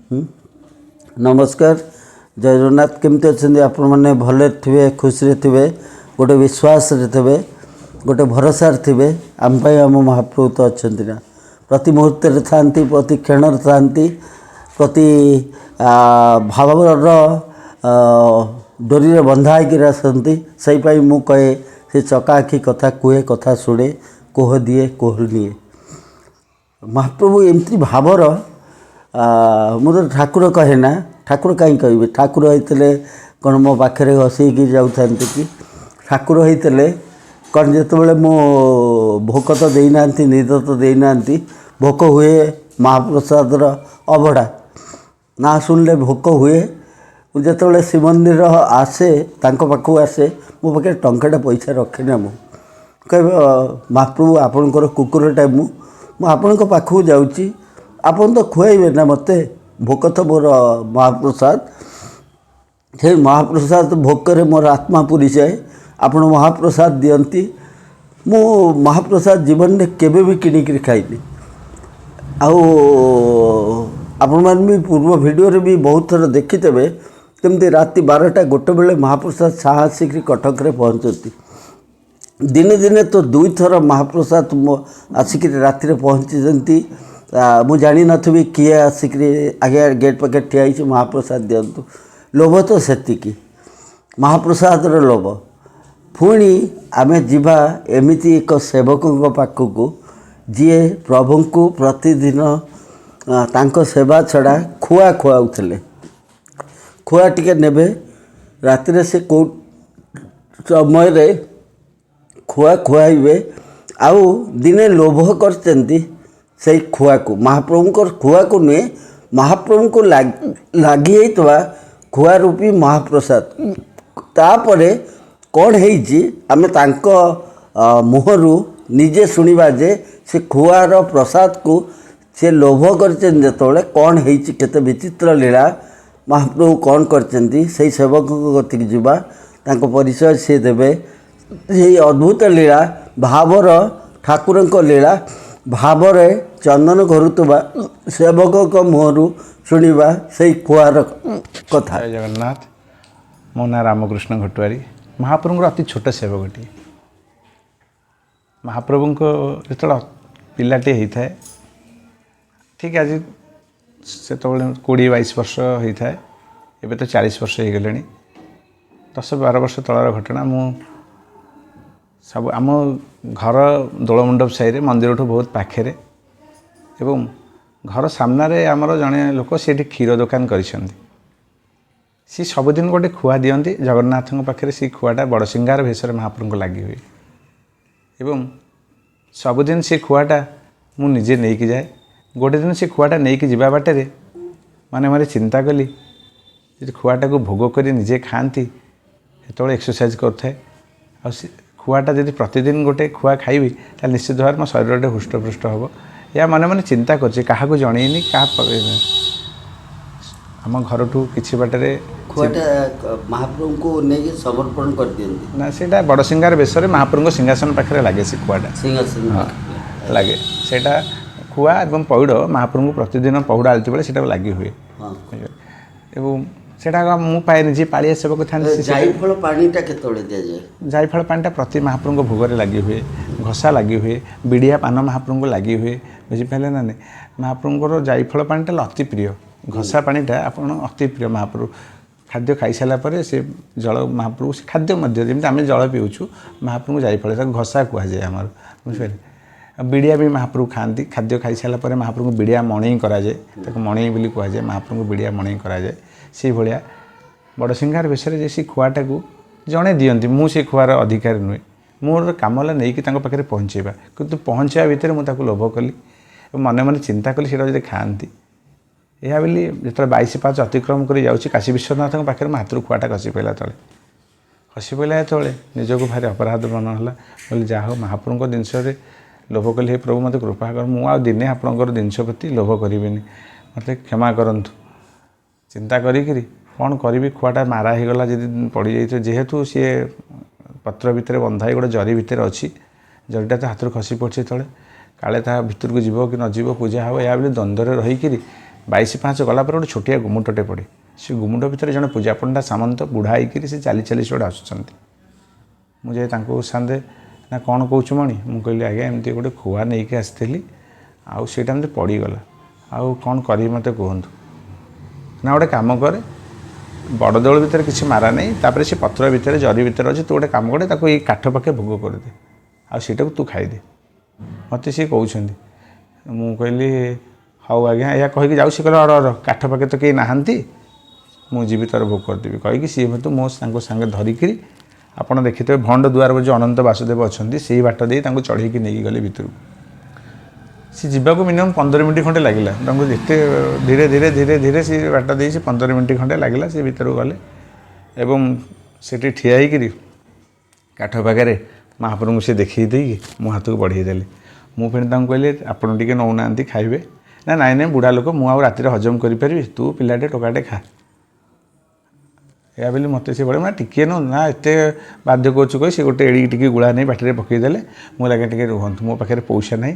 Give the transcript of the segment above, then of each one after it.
ନମସ୍କାର, ଜୟ ଜଗନ୍ନାଥ। କେମିତି ଅଛନ୍ତି ଆପଣମାନେ? ଭଲରେ ଥିବେ, ଖୁସିରେ ଥିବେ, ଗୋଟେ ବିଶ୍ୱାସରେ ଥିବେ, ଗୋଟେ ଭରସାରେ ଥିବେ। ଆମ ପାଇଁ ଆମ ମହାପ୍ରଭୁ ତ ଅଛନ୍ତି ନା, ପ୍ରତି ମୁହୂର୍ତ୍ତରେ ଥାଆନ୍ତି, ପ୍ରତି କ୍ଷଣରେ ଥାଆନ୍ତି, ପ୍ରତି ଭାବର ଡୋରିରେ ବନ୍ଧା ହେଇକିରି ଆସନ୍ତି। ସେଇ ପାଇଁ ମୁଁ କହେ, ସେ ଚକା ଆଖି କଥା କୁହେ, କଥା ଶୁଣେ, କୋହ ଦିଏ, କୋହ ନିଏ। ମହାପ୍ରଭୁ ଏମିତି ଭାବର, ମୁଁ ତ ଠାକୁର କହେ ନା। ଠାକୁର କାହିଁ କହିବି? ଠାକୁର ହେଇଥିଲେ କ'ଣ ମୋ ପାଖରେ ଘଷେଇକି ଯାଉଥାନ୍ତି କି? ଠାକୁର ହେଇଥିଲେ କ'ଣ ଯେତେବେଳେ ମୁଁ ଭୋକ ତ ଦେଇନାହାନ୍ତି, ନିଦ ତ ଦେଇନାହାନ୍ତି। ଭୋକ ହୁଏ ମହାପ୍ରସାଦର ଅବଢ଼ା ନା ଶୁଣିଲେ ଭୋକ ହୁଏ। ମୁଁ ଯେତେବେଳେ ଶ୍ରୀମନ୍ଦିର ଆସେ, ତାଙ୍କ ପାଖକୁ ଆସେ, ମୋ ପାଖରେ ଟଙ୍କାଟା ପଇସା ରଖେନା। ମୁଁ କହିବ, ମହାପ୍ରଭୁ, ଆପଣଙ୍କର କୁକୁରଟା ମୁଁ ଆପଣଙ୍କ ପାଖକୁ ଯାଉଛି, ଆପଣ ତ ଖୁଆଇବେ ନା ମୋତେ। ଭୋକ ତ ମୋର ମହାପ୍ରସାଦ, ସେଇ ମହାପ୍ରସାଦ ଭୋକରେ ମୋର ଆତ୍ମା ପୁରିଯାଏ। ଆପଣ ମହାପ୍ରସାଦ ଦିଅନ୍ତି। ମୁଁ ମହାପ୍ରସାଦ ଜୀବନରେ କେବେ ବି କିଣିକିରି ଖାଇନି। ଆଉ ଆପଣମାନେ ବି ପୂର୍ବ ଭିଡ଼ିଓରେ ବି ବହୁତ ଥର ଦେଖିଥିବେ, କେମିତି ରାତି 12ଟା 1 ବେଳେ ମହାପ୍ରସାଦ ସାହା ଆସିକରି କଟକରେ ପହଞ୍ଚନ୍ତି। ଦିନେ ଦିନେ ତ ଦୁଇଥର ମହାପ୍ରସାଦ ମୋ ଆସିକିରି ରାତିରେ ପହଞ୍ଚିଛନ୍ତି। ମୁଁ ଜାଣିନଥିବି କିଏ ଆସିକିରି ଆଜ୍ଞା ଗେଟ୍ ପାଖରେ ଠିଆ ହେଇଛି, ମହାପ୍ରସାଦ ଦିଅନ୍ତୁ। ଲୋଭ ତ ସେତିକି, ମହାପ୍ରସାଦର ଲୋଭ। ପୁଣି ଆମେ ଯିବା ଏମିତି ଏକ ସେବକଙ୍କ ପାଖକୁ, ଯିଏ ପ୍ରଭୁଙ୍କୁ ପ୍ରତିଦିନ ତାଙ୍କ ସେବା ଛଡ଼ା ଖୁଆ ଖୁଆଉଥିଲେ। ଖୁଆ ଟିକେ ନେବେ ରାତିରେ, ସେ କେଉଁ ସମୟରେ ଖୁଆ ଖୁଆଇବେ। ଆଉ ଦିନେ ଲୋଭ କରିଛନ୍ତି ସେଇ ଖୁଆକୁ, ମହାପ୍ରଭୁଙ୍କର ଖୁଆକୁ ନୁହେଁ, ମହାପ୍ରଭୁଙ୍କୁ ଲାଗି ହେଇଥିବା ଖୁଆ ରୂପୀ ମହାପ୍ରସାଦ। ତାପରେ କ'ଣ ହେଇଛି, ଆମେ ତାଙ୍କ ମୁହଁରୁ ନିଜେ ଶୁଣିବା ଯେ ସେ ଖୁଆର ପ୍ରସାଦକୁ ସେ ଲୋଭ କରିଛନ୍ତି ଯେତେବେଳେ କ'ଣ ହେଇଛି, କେତେ ବିଚିତ୍ର ଲୀଳା, ମହାପ୍ରଭୁ କ'ଣ କରିଛନ୍ତି। ସେଇ ସେବକଙ୍କ କତିକି ଯିବା, ତାଙ୍କ ପରିଚୟ ସିଏ ଦେବେ। ସେଇ ଅଦ୍ଭୁତ ଲୀଳା, ଭାବର ଠାକୁରଙ୍କ ଲୀଳା, ଭାବରେ ଚନ୍ଦନ କରୁଥିବା ସେବକଙ୍କ ମୁହଁରୁ ଶୁଣିବା ସେଇ ଖୁଆର କଥା। ଜୟ ଜଗନ୍ନାଥ। ମୋ ନାଁ ରାମକୃଷ୍ଣ ଘଟୁଆରୀ, ମହାପ୍ରଭୁଙ୍କର ଅତି ଛୋଟ ସେବକଟିଏ। ମହାପ୍ରଭୁଙ୍କ ଯେତେବେଳେ ପିଲାଟିଏ ହେଇଥାଏ, ଠିକ୍ ଆଜି ସେତେବେଳେ 20-22 ବର୍ଷ ହେଇଥାଏ, ଏବେ ତ 40 ବର୍ଷ ହେଇଗଲେଣି। 10-12 ବର୍ଷ ତଳର ଘଟଣା। ମୁଁ ସବୁ ଆମ ଘର ଦୋଳମଣ୍ଡପ ସାହିରେ, ମନ୍ଦିରଠୁ ବହୁତ ପାଖରେ, ଏବଂ ଘର ସାମ୍ନାରେ ଆମର ଜଣେ ଲୋକ ସେଇଠି କ୍ଷୀର ଦୋକାନ କରିଛନ୍ତି। ସିଏ ସବୁଦିନ ଗୋଟେ ଖୁଆ ଦିଅନ୍ତି ଜଗନ୍ନାଥଙ୍କ ପାଖରେ। ସେଇ ଖୁଆଟା ବଡ଼ସିଂହାର ବେଶରେ ମହାପ୍ରଭୁଙ୍କୁ ଲାଗି ହୁଏ ଏବଂ ସବୁଦିନ ସେ ଖୁଆଟା ମୁଁ ନିଜେ ନେଇକି ଯାଏ। ଗୋଟେ ଦିନ ସେ ଖୁଆଟା ନେଇକି ଯିବା ବାଟରେ ମାନେ ମନେ ଚିନ୍ତା କଲି, ଯଦି ଖୁଆଟାକୁ ଭୋଗ କରି ନିଜେ ଖାଆନ୍ତି, ସେତେବେଳେ ଏକ୍ସରସାଇଜ୍ କରୁଥାଏ, ଆଉ ସେ ଖୁଆଟା ଯଦି ପ୍ରତିଦିନ ଗୋଟେ ଖୁଆ ଖାଇବି, ତାହେଲେ ନିଶ୍ଚିତ ଭାବରେ ମୋ ଶରୀରଟା ହୃଷ୍ଟପୃଷ୍ଟ ହେବ। ଏହା ମନେ ମନେ ଚିନ୍ତା କରୁଛି, କାହାକୁ ଜଣେଇନି। କାହା ଆମ ଘରଠୁ କିଛି ବାଟରେ ଖୁଆଟା ମହାପ୍ରଭୁଙ୍କୁ ନେଇକି ସମର୍ପଣ କରିଦିଅନ୍ତି? ନା, ସେଇଟା ବଡ଼ସିଂହାର ବେଶରେ ମହାପ୍ରଭୁଙ୍କ ସିଂହାସନ ପାଖରେ ଲାଗେ ସେ ଖୁଆଟା। ସିଂହାସନ ଲାଗେ ସେଇଟା। ଖୁଆ ଏବଂ ପଇଡ଼ ମହାପ୍ରଭୁଙ୍କୁ ପ୍ରତିଦିନ ପହୁଡ଼ ଆଳତି ବେଳେ ସେଇଟା ଲାଗି ହୁଏ। ଏବଂ ସେଇଟା ମୁଁ ପାଏନି, ଯିଏ ପାଳିଆ ସେବକ ଥାନ୍ତି ସେ ଜାଇଫଳ ପାଣିଟା କେତେବେଳେ ଦିଆଯାଏ? ଜାଇଫଳ ପାଣିଟା ପ୍ରତି ମହାପ୍ରଭୁଙ୍କ ଭୋଗରେ ଲାଗି ହୁଏ, ଘସା ଲାଗି ହୁଏ, ବିଡ଼ିଆ ପାନ ମହାପ୍ରଭୁଙ୍କୁ ଲାଗି ହୁଏ। ବୁଝିପାରିଲେ ନା ନାଇଁ? ମହାପ୍ରଭୁଙ୍କର ଜାଇଫଳ ପାଣିଟା ହେଲା ଅତି ପ୍ରିୟ। ଘସା ପାଣିଟା ଆପଣ ଅତି ପ୍ରିୟ। ମହାପ୍ରଭୁ ଖାଦ୍ୟ ଖାଇସାରିଲା ପରେ ସେ ଜଳ, ମହାପ୍ରଭୁ ସେ ଖାଦ୍ୟ ମଧ୍ୟ, ଯେମିତି ଆମେ ଜଳ ପିଉଛୁ, ମହାପ୍ରଭୁଙ୍କୁ ଜାଇଫଳ, ତାକୁ ଘସା କୁହାଯାଏ ଆମର। ବୁଝିପାରିଲେ? ଆଉ ବିଡ଼ିଆ ବି ମହାପ୍ରଭୁ ଖାଆନ୍ତି। ଖାଦ୍ୟ ଖାଇସାରିଲା ପରେ ମହାପ୍ରଭୁଙ୍କୁ ବିଡ଼ିଆ ମଣେଇ କରାଯାଏ, ତାକୁ ମଣେଇ ବୋଲି କୁହାଯାଏ। ମହାପ୍ରଭୁଙ୍କୁ ବିଡ଼ିଆ ମଣେଇ କରାଯାଏ। ସେଇଭଳିଆ ବଡ଼ସିଂହାର ବେଶରେ ଯେ ସେ ଖୁଆଟାକୁ ଜଣେ ଦିଅନ୍ତି, ମୁଁ ସେ ଖୁଆର ଅଧିକାରୀ ନୁହେଁ। ମୋର କାମ ହେଲା ନେଇକି ତାଙ୍କ ପାଖରେ ପହଞ୍ଚେଇବା। କିନ୍ତୁ ପହଞ୍ଚାଇବା ଭିତରେ ମୁଁ ତାକୁ ଲୋଭ କଲି ଏବଂ ମନେ ମନେ ଚିନ୍ତା କଲି, ସେଇଟା ଯଦି ଖାଆନ୍ତି। ଏହା ବୋଲି ଯେତେବେଳେ 22 ପାହାଚ ଅତିକ୍ରମ କରି ଯାଉଛି କାଶୀ ବିଶ୍ୱନାଥଙ୍କ ପାଖରେ, ମୋ ହାତରୁ ଖୁଆଟା ଖସି ପଡ଼ିଲା ତଳେ। ଖସି ପଡ଼ିଲା ଯେତେବେଳେ ନିଜକୁ ଭାରି ଅପରାଧ ମନ ହେଲା। ବୋଲି ଯାହା ହଉ, ମହାପ୍ରଭୁଙ୍କ ଜିନିଷରେ ଲୋଭ କଲି, ହେ ପ୍ରଭୁ, ମୋତେ କୃପା କର, ମୁଁ ଆଉ ଦିନେ ଆପଣଙ୍କର ଜିନିଷ ପ୍ରତି ଲୋଭ କରିବିନି, ମୋତେ କ୍ଷମା କରନ୍ତୁ। ଚିନ୍ତା କରିକିରି କ'ଣ କରିବି, ଖୁଆଟା ମାରା ହେଇଗଲା ଯଦି ପଡ଼ିଯାଇଥିବ, ଯେହେତୁ ସିଏ ପତ୍ର ଭିତରେ ବନ୍ଧା ହେଇ ଗୋଟେ ଜରି ଭିତରେ ଅଛି, ଜରିଟା ତ ହାତରୁ ଖସି ପଡ଼ିଛି ତଳେ, କାଳେ ତା ଭିତରକୁ ଯିବ କି ନ ଯିବ, ପୂଜା ହେବ, ଏହା ବୋଲି ଦ୍ୱନ୍ଦ୍ୱରେ ରହିକିରି 22 ପାହାଚ ଗଲା ପରେ ଗୋଟେ ଛୋଟିଆ ଗୁମୁଟଟେ ପଡ଼େ। ସେ ଗୁମୁଟ ଭିତରେ ଜଣେ ପୂଜାପଣ୍ଡା ସାମନ୍ତ ବୁଢ଼ା ହେଇକିରି ସେ ଚାଲି ଚାଲି ସେଗୁଡ଼ା ଆସୁଛନ୍ତି। ମୁଁ ଯାଇ ତାଙ୍କୁ ସାନ୍ଦେ ନା କ'ଣ କହୁଛୁ ମଣି? ମୁଁ କହିଲି ଆଜ୍ଞା ଏମିତି ଗୋଟେ ଖୁଆ ନେଇକି ଆସିଥିଲି, ଆଉ ସେଇଟା ଏମିତି ପଡ଼ିଗଲା, ଆଉ କ'ଣ କରିବି ମୋତେ କୁହନ୍ତୁ। ନା ଗୋଟେ କାମ କରେ, ବଡ଼ ଦେଉଳ ଭିତରେ କିଛି ମାରା ନାହିଁ, ତାପରେ ସେ ପତ୍ର ଭିତରେ ଜରି ଭିତରେ ଅଛି, ତୁ ଗୋଟେ କାମ କରେ ତାକୁ ଏଇ କାଠ ପାଖେ ଭୋଗ କରିଦେ, ଆଉ ସେଇଟାକୁ ତୁ ଖାଇଦେ। ମୋତେ ସିଏ କହୁଛନ୍ତି। ମୁଁ କହିଲି ହଉ ଆଜ୍ଞା, ଏହା କହିକି ଯାଉଛି। ସେ କହିଲେ ଅର ଅର କାଠ ପାଖେ ତ କେହି ନାହାନ୍ତି, ମୁଁ ଯିବି ତୋର ଭୋଗ କରିଦେବି କହିକି ସିଏ ମୋତେ ମୋ ସାଙ୍ଗ ସାଙ୍ଗେ ଧରିକିରି, ଆପଣ ଦେଖିଥିବେ ଭଣ୍ଡ ଦୁଆର ଯେଉଁ ଅନନ୍ତ ବାସୁଦେବ ଅଛନ୍ତି, ସେଇ ବାଟ ଦେଇ ତାଙ୍କୁ ଚଢ଼େଇକି ନେଇକି ଗଲେ ଭିତରକୁ। ସେ ଯିବାକୁ ମିନିମମ୍ 15 ମିନିଟ୍ ଖଣ୍ଡେ ଲାଗିଲା ତାଙ୍କୁ, ଯେତେ ଧୀରେ ଧୀରେ ଧୀରେ ଧୀରେ ସେ ବାଟ ଦେଇ ସେ 15 ମିନିଟ୍ ଖଣ୍ଡେ ଲାଗିଲା। ସେ ଭିତରକୁ ଗଲେ ଏବଂ ସେଠି ଠିଆ ହେଇକିରି କାଠ ପାଖରେ ମହାପ୍ରଭୁଙ୍କୁ ସେ ଦେଖେଇ ଦେଇକି ମୋ ହାତକୁ ବଢ଼େଇ ଦେଲେ। ମୁଁ ଫେଣି ତାଙ୍କୁ କହିଲି ଆପଣ ଟିକେ ନେଉନାହାନ୍ତି ଖାଇବେ। ନା ନାଇଁ ନାଇଁ ବୁଢ଼ା ଲୋକ, ମୁଁ ଆଉ ରାତିରେ ହଜମ କରିପାରିବି, ତୁ ପିଲାଟେ ଟୋକାଟେ ଖା। ଏହା ବୋଲି ମୋତେ ସେ ବଢ଼େ ନା ଟିକିଏ ନଉ ନା ଏତେ ବାଧ୍ୟ କରୁଛୁ କହି ସେ ଗୋଟେ ଏଡ଼ିକି ଟିକେ ଗୁଳା ନେଇ ପାଟିରେ ପକାଇଦେଲେ। ମୁଁ ଲାଗେ ଟିକେ ରୁହନ୍ତୁ, ମୋ ପାଖରେ ପଇସା ନାହିଁ,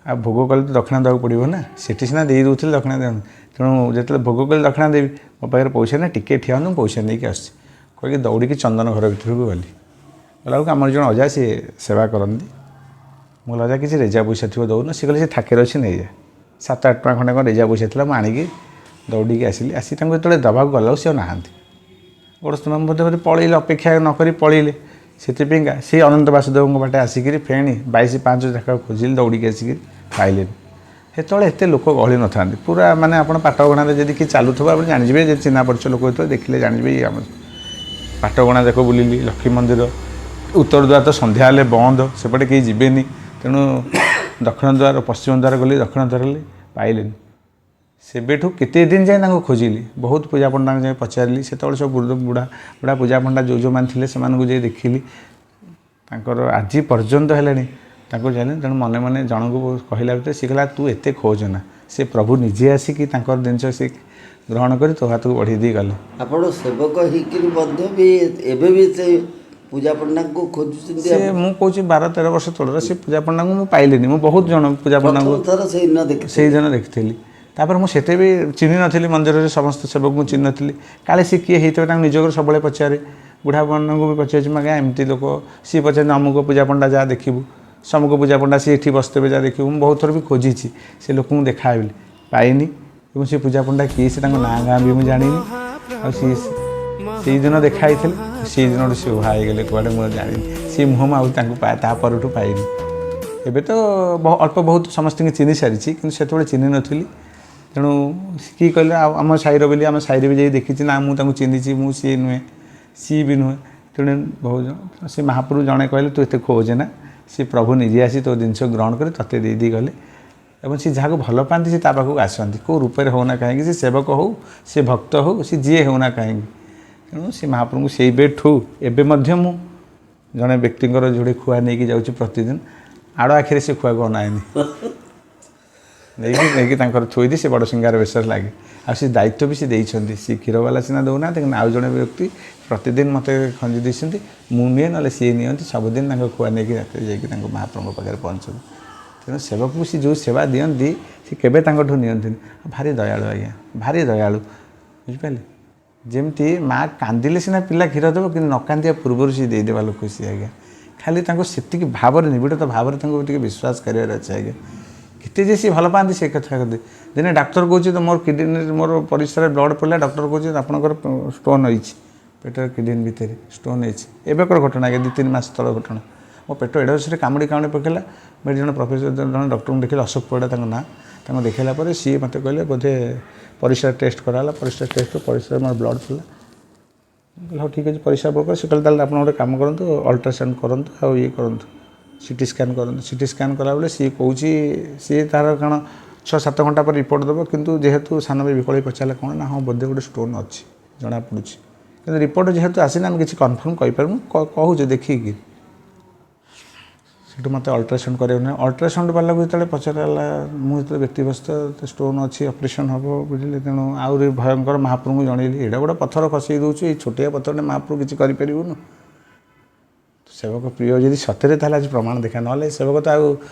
ଆଉ ଭୋଗ କଲେ ତ ଦକ୍ଷିଣା ଦେବାକୁ ପଡ଼ିବ ନା, ସେଠି ସିନା ଦେଇ ଦେଉଥିଲେ ଦକ୍ଷିଣା ଦିଅନ୍ତୁ, ତେଣୁ ଯେତେବେଳେ ଭୋଗ କଲେ ଦକ୍ଷିଣା ଦେବି, ମୋ ପାଖରେ ପଇସା ନାହିଁ, ଟିକେ ଠିଆ ହୁଅନ୍ତୁ ମୁଁ ପଇସା ନେଇକି ଆସୁଛି କହିକି ଦୌଡ଼ିକି ଚନ୍ଦନ ଘର ଭିତରକୁ ଗଲି। ଗଲାବେଳକୁ ଆମର ଜଣେ ଅଜା ସିଏ ସେବା କରନ୍ତି। ମୁଁ କହିଲି ଅଜା କିଛି ରେଜା ପଇସା ଥିବ ଦେଉନ। ସେ କହିଲେ ସେ ଥାକରେ ଅଛି ନେଇଯା। 7-8 ଟଙ୍କା ଖଣ୍ଡେ କ'ଣ ରେଜା ପଇସା ଥିଲା, ମୁଁ ଆଣିକି ଦୌଡ଼ିକି ଆସିଲି। ଆସି ତାଙ୍କୁ ଯେତେବେଳେ ଦେବାକୁ ଗଲାବେଳକୁ ସେ ଆଉ ନାହାନ୍ତି। ଗୋଡ଼ସ୍ତମ୍ଭ ବୋଧେ ବୋଧେ ପଳେଇଲେ, ଅପେକ୍ଷା ନ କରି ପଳେଇଲେ। ସେଥିପାଇଁକା ସେଇ ଅନନ୍ତ ବାସୁଦେବଙ୍କ ବାଟେ ଆସିକିରି ଫେଣି 22 ପାହାଚ ଯାକ ଖୋଜିଲି, ଦୌଡ଼ିକି ଆସିକିରି ପାଇଲିନି। ସେତେବେଳେ ଏତେ ଲୋକ ଗହଳି ନଥାନ୍ତି ପୁରା, ମାନେ ଆପଣ ପାଟଗଣାରେ ଯଦି କିଏ ଚାଲୁଥିବ ଆପଣ ଜାଣିଯିବେ, ଯଦି ଚିହ୍ନା ପରିଚୟ ଲୋକ ହେଇଥିବ ଦେଖିଲେ ଜାଣିଯିବେ ଇଏ ଆମ ପାଟଗଣା ଯାକ ବୁଲିଲି। ଲକ୍ଷ୍ମୀ ମନ୍ଦିର ଉତ୍ତର ଦ୍ୱାର ତ ସନ୍ଧ୍ୟା ହେଲେ ବନ୍ଦ, ସେପଟେ କେହି ଯିବେନି, ତେଣୁ ଦକ୍ଷିଣ ଦ୍ୱାର ପଶ୍ଚିମ ଦ୍ୱାର ଗଲି, ଦକ୍ଷିଣ ଦ୍ୱାର ଗଲି ପାଇଲିନି। ସେବେଠୁ କେତେ ଦିନ ଯାଏଁ ତାଙ୍କୁ ଖୋଜିଲି, ବହୁତ ପୂଜାପଣ୍ଡାଙ୍କୁ ଯାଇ ପଚାରିଲି। ସେତେବେଳେ ସବୁ ବୁଢ଼ା ବୁଢ଼ା ପୂଜାପଣ୍ଡା ଯେଉଁ ଯେଉଁମାନେ ଥିଲେ ସେମାନଙ୍କୁ ଯାଇ ଦେଖିଲି, ତାଙ୍କର ଆଜି ପର୍ଯ୍ୟନ୍ତ ହେଲାଣି ତାଙ୍କୁ ଜାଣିନି। ତେଣୁ ମନେ ମନେ ଜଣଙ୍କୁ କହିଲା ଭିତରେ ସେ କହିଲା ତୁ ଏତେ ଖୋଜନା, ସେ ପ୍ରଭୁ ନିଜେ ଆସିକି ତାଙ୍କର ଜିନିଷ ସେ ଗ୍ରହଣ କରି ତୋ ହାତକୁ ବଢ଼େଇ ଦେଇ ଗଲେ। ଆପଣ ସେବକ ହେଇକିରି ମଧ୍ୟ ବି ଏବେ ବି ସେ ପୂଜାପଣ୍ଡାଙ୍କୁ ଖୋଜୁଛନ୍ତି? ସେ ମୁଁ କହୁଛି 12-13 ବର୍ଷ ତଳର ସେ ପୂଜାପଣ୍ଡାଙ୍କୁ ମୁଁ ପାଇଲିନି। ମୁଁ ବହୁତ ଜଣ ପୂଜାପଣ୍ଡାଙ୍କୁ ପ୍ରଥମ ଥର ସେଇଦିନ ଦେଖିଥିଲି, ସେଇଦିନ ଦେଖିଥିଲି। ତାପରେ ମୁଁ ସେତେ ବି ଚିହ୍ନି ନଥିଲି, ମନ୍ଦିରରେ ସମସ୍ତ ସେବକଙ୍କୁ ଚିହ୍ନି ନଥିଲି, କାଳେ ସେ କିଏ ହେଇଥିବ ତାଙ୍କୁ ନିଜକୁ ସବୁବେଳେ ପଚାରେ। ବୁଢ଼ାପଣ୍ଡାଙ୍କୁ ବି ପଚାରିଛି, ଆଜ୍ଞା ଏମିତି ଲୋକ, ସିଏ ପଚାରନ୍ତି ଅମୁକ ପୂଜାପଣ୍ଡା ଯାହା ଦେଖିବୁ, ସମୁକ ପୂଜାପଣ୍ଡା ସିଏ ଏଠି ବସିଥିବେ ଯାହା ଦେଖିବୁ। ମୁଁ ବହୁତ ଥର ବି ଖୋଜିଛି ସେ ଲୋକଙ୍କୁ ଦେଖା ବୋଲି, ପାଇନି। ଏବଂ ସେ ପୂଜାପଣ୍ଡା କିଏ ସେ ତାଙ୍କ ନାଁ ଗାଁ ବି ମୁଁ ଜାଣିନି। ଆଉ ସିଏ ସେଇଦିନ ଦେଖା ହେଇଥିଲେ, ସେଇ ଦିନଠୁ ସେ ଉଭା ହେଇଗଲେ କୁଆଡ଼େ ମୁଁ ଜାଣିନି। ସେ ମୁହଁ ମୁଁ ଆଉ ତାଙ୍କୁ ତା ପରଠୁ ପାଇନି। ଏବେ ତ ଅଳ୍ପ ବହୁତ ସମସ୍ତଙ୍କୁ ଚିହ୍ନି ସାରିଛି, କିନ୍ତୁ ସେତେବେଳେ ଚିହ୍ନି ନଥିଲି। ତେଣୁ କିଏ କହିଲେ ଆଉ ଆମ ସାହିର ବୋଲି, ଆମ ସାହିରେ ବି ଯାଇ ଦେଖିଛି, ନା ମୁଁ ତାଙ୍କୁ ଚିହ୍ନିଛି, ମୁଁ ସିଏ ନୁହେଁ ସିଏ ବି ନୁହେଁ। ତେଣୁ ବହୁତ ଜଣ ସେ ମହାପ୍ରଭୁ ଜଣେ କହିଲେ ତୁ ଏତେ ଖୋଜେ ନା, ସେ ପ୍ରଭୁ ନିଜେ ଆସି ତୋ ଜିନିଷ ଗ୍ରହଣ କରି ତୋତେ ଦେଇ ଦେଇ ଗଲେ। ଏବଂ ସେ ଯାହାକୁ ଭଲ ପାଆନ୍ତି ସେ ତା ପାଖକୁ ଆସନ୍ତି, କେଉଁ ରୂପରେ ହେଉନା କାହିଁକି, ସେ ସେବକ ହେଉ ସେ ଭକ୍ତ ହେଉ ସେ ଯିଏ ହେଉନା କାହିଁକି। ତେଣୁ ସେ ମହାପ୍ରଭୁଙ୍କୁ ସେଇ ବେଠୁ ଏବେ ମଧ୍ୟ ମୁଁ ଜଣେ ବ୍ୟକ୍ତିଙ୍କର ଯୋଡ଼େ ଖୁଆ ନେଇକି ଯାଉଛି ପ୍ରତିଦିନ, ଆଡ଼ ଆଖିରେ ସେ ଖୁଆକୁ ଅନାଏନି, ନେଇକି ନେଇକି ତାଙ୍କର ଥୋଇଦିଏ, ସେ ବଡ଼ ସିଙ୍ଗାର ବେଶରେ ଲାଗେ। ଆଉ ସେ ଦାୟିତ୍ୱ ବି ସେ ଦେଇଛନ୍ତି, ସେ କ୍ଷୀରବାଲା ସିନା ଦେଉନାହାନ୍ତି, କିନ୍ତୁ ଆଉ ଜଣେ ବ୍ୟକ୍ତି ପ୍ରତିଦିନ ମୋତେ ଖଞ୍ଜି ଦେଇଛନ୍ତି, ମୁଁ ନିଏ ନହେଲେ ସିଏ ନିଅନ୍ତି, ସବୁଦିନ ତାଙ୍କ ଖୁଆ ନେଇକି ରାତିରେ ଯାଇକି ତାଙ୍କ ମହାପ୍ରଭୁଙ୍କ ପାଖରେ ପହଞ୍ଚନ୍ତି। ତେଣୁ ସେବକକୁ ସେ ଯେଉଁ ସେବା ଦିଅନ୍ତି ସେ କେବେ ତାଙ୍କଠୁ ନିଅନ୍ତିନି। ଭାରି ଦୟାଳୁ ଆଜ୍ଞା, ଭାରି ଦୟାଳୁ, ବୁଝିପାରିଲେ? ଯେମିତି ମା କାନ୍ଦିଲେ ସିନା ପିଲା କ୍ଷୀର ଦେବ, କିନ୍ତୁ ନ କାନ୍ଦିବା ପୂର୍ବରୁ ସିଏ ଦେଇଦେବା ଲୋକ ସିଏ ଆଜ୍ଞା। ଖାଲି ତାଙ୍କୁ ସେତିକି ଭାବରେ ନିବିଡ଼ତା ଭାବରେ ତାଙ୍କୁ ଟିକେ ବିଶ୍ୱାସ କରିବାର ଅଛି ଆଜ୍ଞା। କେତେ ଯେ ସିଏ ଭଲ ପାଆନ୍ତି ସେ କଥା କହନ୍ତି। ଦିନେ ଡାକ୍ତର କହୁଛି ତ ମୋର କିଡ଼ନୀ, ମୋର ପରିସ୍ରାରେ ବ୍ଲଡ଼ ପଡ଼ିଲା, ଡକ୍ଟର କହୁଛି ଆପଣଙ୍କର ଷ୍ଟୋନ୍ ହେଇଛି ପେଟର କିଡ଼ନୀ ଭିତରେ ଷ୍ଟୋନ୍ ହେଇଛି। ଏବେକର ଘଟଣା ଆଜ୍ଞା, 2-3 ମାସ ତଳ ଘଟଣା। ମୋ ପେଟ ଏଡ଼େ ଜୋରରେ କାମୁଡ଼ି କାମୁଡ଼ି ପକେଇଲା। ମୁଁ ଏଠି ଜଣେ ପ୍ରଫେସର, ଜଣେ ଡକ୍ଟରଙ୍କୁ ଦେଖିଲି, ଅଶୋକ ପରିଡ଼ା ତାଙ୍କ ନାଁ, ତାଙ୍କୁ ଦେଖାଇଲା ପରେ ସିଏ ମୋତେ କହିଲେ ବୋଧେ ପରିସ୍ରା ଟେଷ୍ଟ କରାହେଲା। ପରିସ୍ରା ଟେଷ୍ଟ ପରିସ୍ରାରେ ମୋର ବ୍ଲଡ଼ ଥିଲା। ମୁଁ କହିଲି ହଉ ଠିକ୍ ଅଛି ପରିସ୍ରା ପକା। ସେ କହିଲେ ତାହେଲେ ଆପଣ ଗୋଟେ କାମ କରନ୍ତୁ, ଅଲ୍ଟ୍ରାସାଉଣ୍ଡ କରନ୍ତୁ ଆଉ ଇଏ କରନ୍ତୁ, ସିଟି ସ୍କାନ୍ କରନ୍ତୁ। ସିଟି ସ୍କାନ୍ କଲାବେଳେ ସିଏ କହୁଛି, ସିଏ ତାର କ'ଣ 6-7 ଘଣ୍ଟା ପରେ ରିପୋର୍ଟ ଦେବ, କିନ୍ତୁ ଯେହେତୁ ସାନ ଭାଇ ବିକଳ ହେଇ ପଚାରିଲା କ'ଣ ନା ହଁ ବୋଧେ ଗୋଟେ ଷ୍ଟୋନ୍ ଅଛି ଜଣାପଡ଼ୁଛି, କିନ୍ତୁ ରିପୋର୍ଟ ଯେହେତୁ ଆସିନି ଆମେ କିଛି କନଫର୍ମ କହିପାରିବୁନି, କହୁଛୁ ଦେଖିକି। ସେଠୁ ମୋତେ ଅଲ୍ଟ୍ରାସାଉଣ୍ଡ କରିବାକୁ ନାହିଁ। ଅଲ୍ଟ୍ରାସାଉଣ୍ଡ ବାଲାକୁ ଯେତେବେଳେ ପଚରାଗଲା, ମୁଁ ଯେତେବେଳେ ବ୍ୟକ୍ତିବ୍ୟସ୍ତ, ଷ୍ଟୋନ୍ ଅଛି ଅପରେସନ୍ ହେବ ବୁଝିଲେ, ତେଣୁ ଆହୁରି ଭୟଙ୍କର ମହାପ୍ରଭୁଙ୍କୁ ଜଣେଇଲି, ଏଇଟା ଗୋଟେ ପଥର ଖସେଇ ଦେଉଛୁ, ଏଇ ଛୋଟିଆ ପଥରଟେ ମହାପ୍ରଭୁ କିଛି କରିପାରିବୁନୁ। ସେବକ ପ୍ରିୟ ଯଦି ସତରେ, ତାହେଲେ ଆଜି ପ୍ରମାଣ ଦେଖା। ନହେଲେ ସେବକ ତ ଆଉ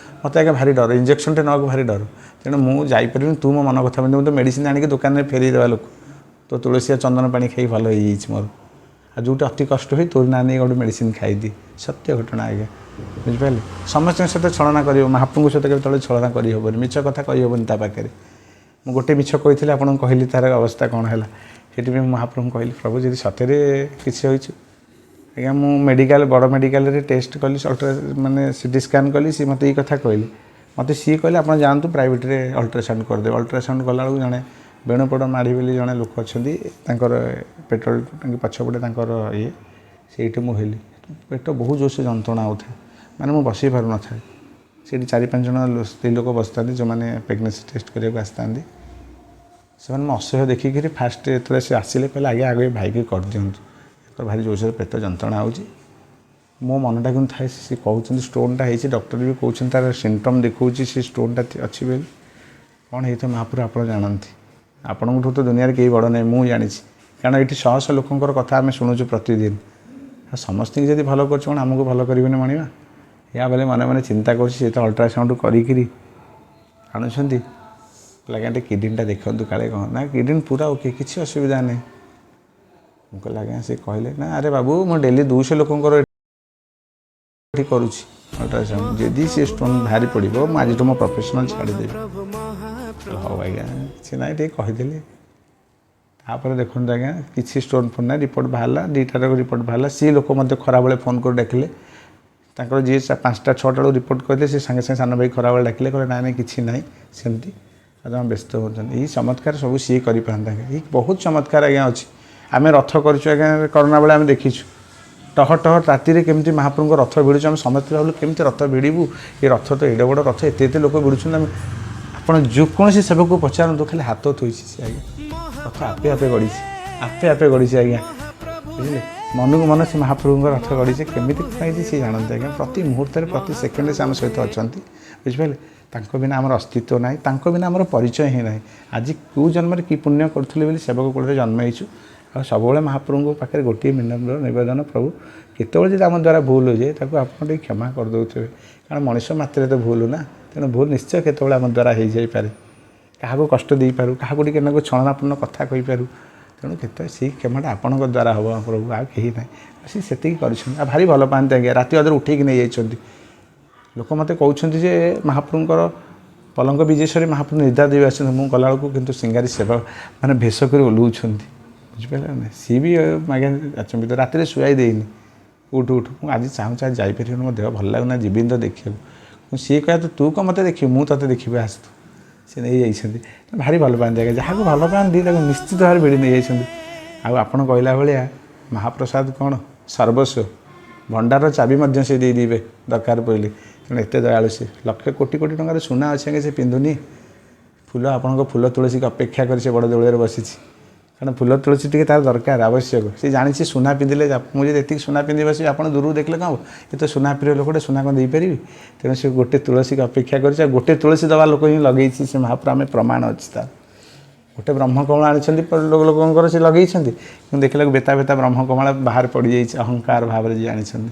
ମୋତେ ଆଜ୍ଞା ଭାରି ଡର, ଇଞ୍ଜେକ୍ସନ୍ଟେ ନେବାକୁ ଭାରି ଡର। ତେଣୁ ମୁଁ ଯାଇପାରିବିନି, ତୁ ମୋ ମନ କଥା ବୁଝ। ମୁଁ ତ ମେଡ଼ିସିନ ଆଣିକି ଦୋକାନରେ ଫେରେଇ ଦେବା ଲୋକ। ତୋ ତୁଳସୀ ଆଉ ଚନ୍ଦନ ପାଣି ଖାଇ ଭଲ ହେଇଯାଇଛି ମୋର। ଆଉ ଯେଉଁଠି ଅତି କଷ୍ଟ ହୁଏ, ତୋରି ନାଁ ନେଇ ଗୋଟେ ମେଡ଼ିସିନ ଖାଇଦିଏ। ସତ୍ୟ ଘଟଣା ଆଜ୍ଞା, ବୁଝିପାରିଲେ? ସମସ୍ତଙ୍କ ସହିତ ଛଳନା କରିବ, ମହାପ୍ରଭୁଙ୍କ ସହିତ କେବେ ତଳେ ଛଳନା କରିହେବନି, ମିଛ କଥା କହିହେବନି ତା ପାଖରେ। ମୁଁ ଗୋଟେ ମିଛ କହିଥିଲି ଆପଣଙ୍କୁ, କହିଲି ତାର ଅବସ୍ଥା କ'ଣ ହେଲା। ସେଥିପାଇଁ ମୁଁ ମହାପ୍ରଭୁଙ୍କୁ କହିଲି, ପ୍ରଭୁ ଯଦି ସତରେ କିଛି ହୋଇଛି ଆଜ୍ଞା। ମୁଁ ମେଡ଼ିକାଲ, ବଡ଼ ମେଡ଼ିକାଲରେ ଟେଷ୍ଟ କଲି, ଅଲ୍ଟ୍ରା ମାନେ ସିଟି ସ୍କାନ୍ କଲି। ସିଏ ମୋତେ ଏଇ କଥା କହିଲେ ମୋତେ। ସିଏ କହିଲେ, ଆପଣ ଯାଆନ୍ତୁ, ପ୍ରାଇଭେଟରେ ଅଲ୍ଟ୍ରାସାଉଣ୍ଡ କରିଦେବେ। ଅଲ୍ଟ୍ରାସାଉଣ୍ଡ କଲାବେଳକୁ ଜଣେ ବେଣୁପଡ଼ ମାଢ଼ି ବୋଲି ଜଣେ ଲୋକ ଅଛନ୍ତି, ତାଙ୍କର ପେଟ୍ରୋଲ ଟାଙ୍କି ପଛପଟେ ତାଙ୍କର ଇଏ, ସେଇଠି ମୁଁ ହେଲି। ପେଟ ବହୁତ ଜୋରସେ ଯନ୍ତ୍ରଣା ହେଉଥାଏ, ମାନେ ମୁଁ ବସି ପାରୁନଥାଏ। ସେଇଠି 4-5 ଜଣ ସ୍ତ୍ରୀ ଲୋକ ବସିଥାନ୍ତି, ଯେଉଁମାନେ ପ୍ରେଗନେନ୍ସି ଟେଷ୍ଟ କରିବାକୁ ଆସିଥାନ୍ତି। ସେମାନେ ମୋ ଅସହ୍ୟ ଦେଖିକିରି ଫାଷ୍ଟ ଯେତେବେଳେ ସେ ଆସିଲେ, କହିଲେ, ଆଜ୍ଞା, ଆଗ ଏ ଭାଇକି କରିଦିଅନ୍ତୁ, ତାଙ୍କର ଭାରି ଜୋରସୋରେ ପେଟ ଯନ୍ତ୍ରଣା ହେଉଛି। ମୋ ମନଟା କିନ୍ତୁ ଥାଏ, ସେ କହୁଛନ୍ତି ଷ୍ଟୋନ୍ଟା ହେଇଛି, ଡକ୍ଟର ବି କହୁଛନ୍ତି ତାର ସିମ୍ପଟମ୍ ଦେଖାଉଛି ସେ ଷ୍ଟୋନ୍ଟା ଅଛି ବୋଲି। କ'ଣ ହେଇଥିବ ମହାପ୍ରଭୁ ଆପଣ ଜାଣନ୍ତି। ଆପଣଙ୍କଠୁ ତ ଦୁନିଆରେ କେହି ବଡ଼ ନାହିଁ, ମୁଁ ଜାଣିଛି। କାରଣ ଏଇଠି ଶହ ଶହ ଲୋକଙ୍କର କଥା ଆମେ ଶୁଣୁଛୁ ପ୍ରତିଦିନ। ଆଉ ସମସ୍ତଙ୍କୁ ଯଦି ଭଲ କରୁଛୁ, କ'ଣ ଆମକୁ ଭଲ କରିବେନି ମଣିମା? ୟା ବୋଲି ମନେ ମନେ ଚିନ୍ତା କରୁଛି। ସେ ତ ଅଲ୍ଟ୍ରାସାଉଣ୍ଡ କରିକିରି ଆଣୁଛନ୍ତି। କହିଲେ, ଆଜ୍ଞା, ଟିକେ କିଡ଼ନୀଟା ଦେଖନ୍ତୁ, କାଳେ କ'ଣ। ନା, କିଡ଼ନୀ ପୁରା ଓକେ, କିଛି ଅସୁବିଧା ନାହିଁ। ମୁଁ କହିଲି, ଆଜ୍ଞା। ସେ କହିଲେ, ନା, ଆରେ ବାବୁ, ମୁଁ ଡେଲି 200 ଲୋକଙ୍କର ଏଠି କରୁଛି ଅଲ୍ଟ୍ରାସାଉଣ୍ଡ। ଯଦି ସେ ଷ୍ଟୋନ୍ ବାହାରି ପଡ଼ିବ, ମୁଁ ଆଜିଠୁ ମୋ ପ୍ରଫେସନାଲ୍ ଛାଡ଼ିଦେବି। ହଉ ଆଜ୍ଞା, କିଛି ନାହିଁ, ଟିକେ କହିଦେଲି। ତାପରେ ଦେଖନ୍ତୁ ଆଜ୍ଞା, କିଛି ଷ୍ଟୋନ୍ ଫୋନ୍ ନାହିଁ। ରିପୋର୍ଟ ବାହାରିଲା, 2ଟାର ରିପୋର୍ଟ ବାହାରିଲା। ସିଏ ଲୋକ ମୋତେ ଖରାବେଳେ ଫୋନ୍ କରି ଡାକିଲେ। ତାଙ୍କର ଯିଏ 5ଟା 6ଟା ବେଳକୁ ରିପୋର୍ଟ କରିଥିଲେ, ସେ ସାଙ୍ଗେ ସାଙ୍ଗେ ସାନ ଭାଇ ଖରାବେଳେ ଡାକିଲେ। କହିଲେ, ନାଇଁ ନାଇଁ, କିଛି ନାହିଁ ସେମିତି, ଆଉ ଜମା ବ୍ୟସ୍ତ ହେଉଛନ୍ତି। ଏଇ ଚମତ୍କାର ସବୁ ସିଏ କରିପାରନ୍ତି ଆଜ୍ଞା। ଏଇ ବହୁତ ଚମତ୍କାର ଆଜ୍ଞା ଅଛି। ଆମେ ରଥ କରିଛୁ ଆଜ୍ଞା, କରୋନା ବେଳେ ଆମେ ଦେଖିଛୁ ଟହ ଟହ ରାତିରେ କେମିତି ମହାପ୍ରଭୁଙ୍କ ରଥ ଭିଡ଼ୁଛୁ। ଆମେ ସମସ୍ତେ ଭାବିଲୁ, କେମିତି ରଥ ଭିଡ଼ିବୁ? ଏ ରଥ ତ ଏଡ଼େ ବଡ଼ ରଥ, ଏତେ ଏତେ ଲୋକ ଭିଡ଼ୁଛନ୍ତି ଆମେ। ଆପଣ ଯେକୌଣସି ସେବକକୁ ପଚାରନ୍ତୁ, ଖାଲି ହାତ ଥୋଇଛି ସେ ଆଜ୍ଞା, ରଥ ଆପେ ଆପେ ଗଡ଼ିଛି, ଆପେ ଆପେ ଗଡ଼ିଛି ଆଜ୍ଞା, ବୁଝିଲେ? ମନକୁ ମନ ସେ ମହାପ୍ରଭୁଙ୍କ ରଥ ଗଡ଼ିଛି। କେମିତି କ'ଣ ହେଇଛି ସିଏ ଜାଣନ୍ତି ଆଜ୍ଞା। ପ୍ରତି ମୁହୂର୍ତ୍ତରେ, ପ୍ରତି ସେକେଣ୍ଡରେ ସେ ଆମ ସହିତ ଅଛନ୍ତି, ବୁଝିପାରିଲେ? ତାଙ୍କ ବିନା ଆମର ଅସ୍ତିତ୍ୱ ନାହିଁ, ତାଙ୍କ ବିନା ଆମର ପରିଚୟ ହିଁ ନାହିଁ। ଆଜି କେଉଁ ଜନ୍ମରେ କି ପୁଣ୍ୟ କରୁଥିଲେ ବୋଲି ସେବକ କୂଳରେ ଜନ୍ମ ହେଇଛୁ। ଆଉ ସବୁବେଳେ ମହାପ୍ରଭୁଙ୍କ ପାଖରେ ଗୋଟିଏ ବିନମ୍ର ନିବେଦନ, ପ୍ରଭୁ, କେତେବେଳେ ଯଦି ଆମ ଦ୍ୱାରା ଭୁଲ ହୋଇଯାଏ, ତାକୁ ଆପଣ ଟିକେ କ୍ଷମା କରିଦେଉଥିବେ। କାରଣ ମଣିଷ ମାତ୍ରେ ତ ଭୁଲ ନା, ତେଣୁ ଭୁଲ ନିଶ୍ଚୟ କେତେବେଳେ ଆମ ଦ୍ୱାରା ହେଇଯାଇପାରେ। କାହାକୁ କଷ୍ଟ ଦେଇପାରୁ, କାହାକୁ ଟିକେ ନାକୁ ଛଳନାପୂର୍ଣ୍ଣ କଥା କହିପାରୁ। ତେଣୁ କେତେ ସେଇ କ୍ଷମାଟା ଆପଣଙ୍କ ଦ୍ୱାରା ହେବ ପ୍ରଭୁ, ଆଉ କେହି ନାହିଁ। ସେ ସେତିକି କରିଛନ୍ତି। ଆଉ ଭାରି ଭଲ ପାଆନ୍ତି ଆଜ୍ଞା। ରାତି ଅଧରେ ଉଠେଇକି ନେଇଯାଇଛନ୍ତି। ଲୋକ ମୋତେ କହୁଛନ୍ତି ଯେ ମହାପ୍ରଭୁଙ୍କର ପଲଙ୍କ ବିଜେଶ୍ୱରୀ ମହାପ୍ରଭୁ ନିଦ୍ରା ଦେବୀ ଆସନ୍ତି। ମୁଁ ଗଲାବେଳକୁ କିନ୍ତୁ ସିଙ୍ଗାରୀ ସେବା ମାନେ ଭେଷ କରି ଓହ୍ଲଉଛନ୍ତି, ବୁଝିପାରିଲେ ନା? ସିଏ ବି ଆଜ୍ଞା ଆଚମ୍ବିତ। ରାତିରେ ଶୁଆଇ ଦେଇନି, ଉଠୁ ଉଠୁ। ମୁଁ ଆଜି ଚାହୁଁଛି, ଆଜି ଯାଇପାରିବିନି, ମୋ ଦେହ ଭଲ ଲାଗୁନା, ଯିବିନି ତ ଦେଖିବାକୁ। ସିଏ କହିବା ତ, ତୁ କ'ଣ ମୋତେ ଦେଖିବୁ? ମୁଁ ତୋତେ ଦେଖିବି, ଆସ ତୁ। ସେ ନେଇଯାଇଛନ୍ତି। ଭାରି ଭଲ ପାଆନ୍ତି ଆଜ୍ଞା। ଯାହାକୁ ଭଲ ପାଆନ୍ତି, ତାକୁ ନିଶ୍ଚିତ ଭାବରେ ଭିଡ଼ି ନେଇଯାଇଛନ୍ତି। ଆଉ ଆପଣ କହିଲା ଭଳିଆ ମହାପ୍ରସାଦ କ'ଣ ସର୍ବସ୍ୱ, ଭଣ୍ଡାରର ଚାବି ମଧ୍ୟ ସେ ଦେଇଦେବେ ଦରକାର ପଡ଼ିଲେ। ତେଣୁ ଏତେ ଦୟାଳୁ ସେ। ଲକ୍ଷ କୋଟି କୋଟି ଟଙ୍କାର ସୁନା ଅଛି ଆଜ୍ଞା, ସେ ପିନ୍ଧୁନି। ଫୁଲ, ଆପଣଙ୍କ ଫୁଲ ତୁଳସୀକି ଅପେକ୍ଷା କରି ସେ ବଡ଼ ଦେଉଳରେ ବସିଛି। କାରଣ ଫୁଲ ତୁଳସୀ ଟିକେ ତାର ଦରକାର, ଆବଶ୍ୟକ। ସେ ଜାଣିଛି ସୁନା ପିନ୍ଧିଲେ, ମୁଁ ଯଦି ଏତିକି ସୁନା ପିନ୍ଧି ବସିବି, ଆପଣ ଦୂରରୁ ଦେଖିଲେ କ'ଣ ହେବ? ଏ ତ ସୁନା ପ୍ରିୟ ଲୋକଟେ, ସୁନା କ'ଣ ଦେଇପାରିବି? ତେଣୁ ସେ ଗୋଟେ ତୁଳସୀକି ଅପେକ୍ଷା କରିଛି। ଆଉ ଗୋଟେ ତୁଳସୀ ଦେବା ଲୋକ ହିଁ ଲଗେଇଛି ସେ ମହାପ୍ରଭୁ, ଆମେ ପ୍ରମାଣ ଅଛି ତାର। ଗୋଟେ ବ୍ରହ୍ମକମଳ ଆଣିଛନ୍ତି ଲୋକଙ୍କର, ସେ ଲଗେଇଛନ୍ତି, କିନ୍ତୁ ଦେଖିଲାକୁ ବେତା ବେତା ବ୍ରହ୍ମକମଳ ବାହାରେ ପଡ଼ିଯାଇଛି। ଅହଙ୍କାର ଭାବରେ ଯିଏ ଆଣିଛନ୍ତି।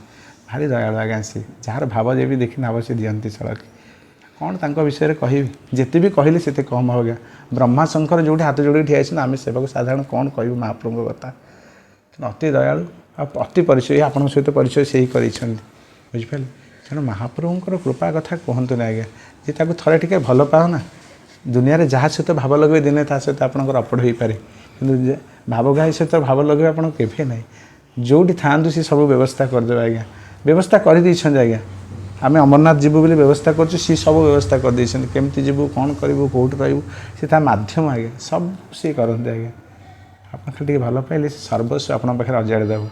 ଭାରି ଦୟାଳୁ ଆଜ୍ଞା ସିଏ। ଯାହାର ଭାବ ଯେବି ଦେଖି ଭାବ ସେ ଦିଅନ୍ତି ସଳଖି। କ'ଣ ତାଙ୍କ ବିଷୟରେ କହିବି? ଯେତେ ବି କହିଲେ ସେତେ କମ୍ ହେବ ଆଜ୍ଞା। ବ୍ରହ୍ମା ଶଙ୍କର ଯେଉଁଠି ହାତ ଯୋଡ଼ିକି ଠିଆ ହେଇଛନ୍ତି, ଆମେ ସେବାକୁ ସାଧାରଣ କ'ଣ କହିବୁ ମହାପ୍ରଭୁଙ୍କ କଥା? ତେଣୁ ଅତି ଦୟାଳୁ ଆଉ ଅତି ପରିଚୟ, ଆପଣଙ୍କ ସହିତ ପରିଚୟ ସେଇ କରିଛନ୍ତି, ବୁଝିପାରିଲେ? ତେଣୁ ମହାପ୍ରଭୁଙ୍କର କୃପା କଥା କୁହନ୍ତୁନି ଆଜ୍ଞା। ଯେ ତାକୁ ଥରେ ଟିକେ ଭଲ ପାଅ ନା, ଦୁନିଆରେ ଯାହା ସହିତ ଭାବ ଲଗେଇବେ, ଦିନେ ତା ସହିତ ଆପଣଙ୍କର ଅପଡ଼ ହୋଇପାରେ। କିନ୍ତୁ ଭାବଗ୍ରାହୀ ସହିତ ଭାବ ଲଗେଇବେ ଆପଣ କେବେ ନାହିଁ। ଯେଉଁଠି ଥାଆନ୍ତୁ, ସେ ସବୁ ବ୍ୟବସ୍ଥା କରିଦେବେ ଆଜ୍ଞା। ବ୍ୟବସ୍ଥା କରିଦେଇଛନ୍ତି ଆଜ୍ଞା। ଆମେ ଅମରନାଥ ଯିବୁ ବୋଲି ବ୍ୟବସ୍ଥା କରୁଛୁ, ସିଏ ସବୁ ବ୍ୟବସ୍ଥା କରିଦେଇଛନ୍ତି। କେମିତି ଯିବୁ, କ'ଣ କରିବୁ, କେଉଁଠି ରହିବୁ, ସେ ତା ମାଧ୍ୟମ ଆଜ୍ଞା। ସବୁ ସିଏ କରନ୍ତି ଆଜ୍ଞା। ଆପଣ ଖାଲି ଟିକେ ଭଲ ପାଇଲେ ସେ ସର୍ବସ୍ୱ ଆପଣଙ୍କ ପାଖରେ ଅଜାଡ଼ି ଦେବ।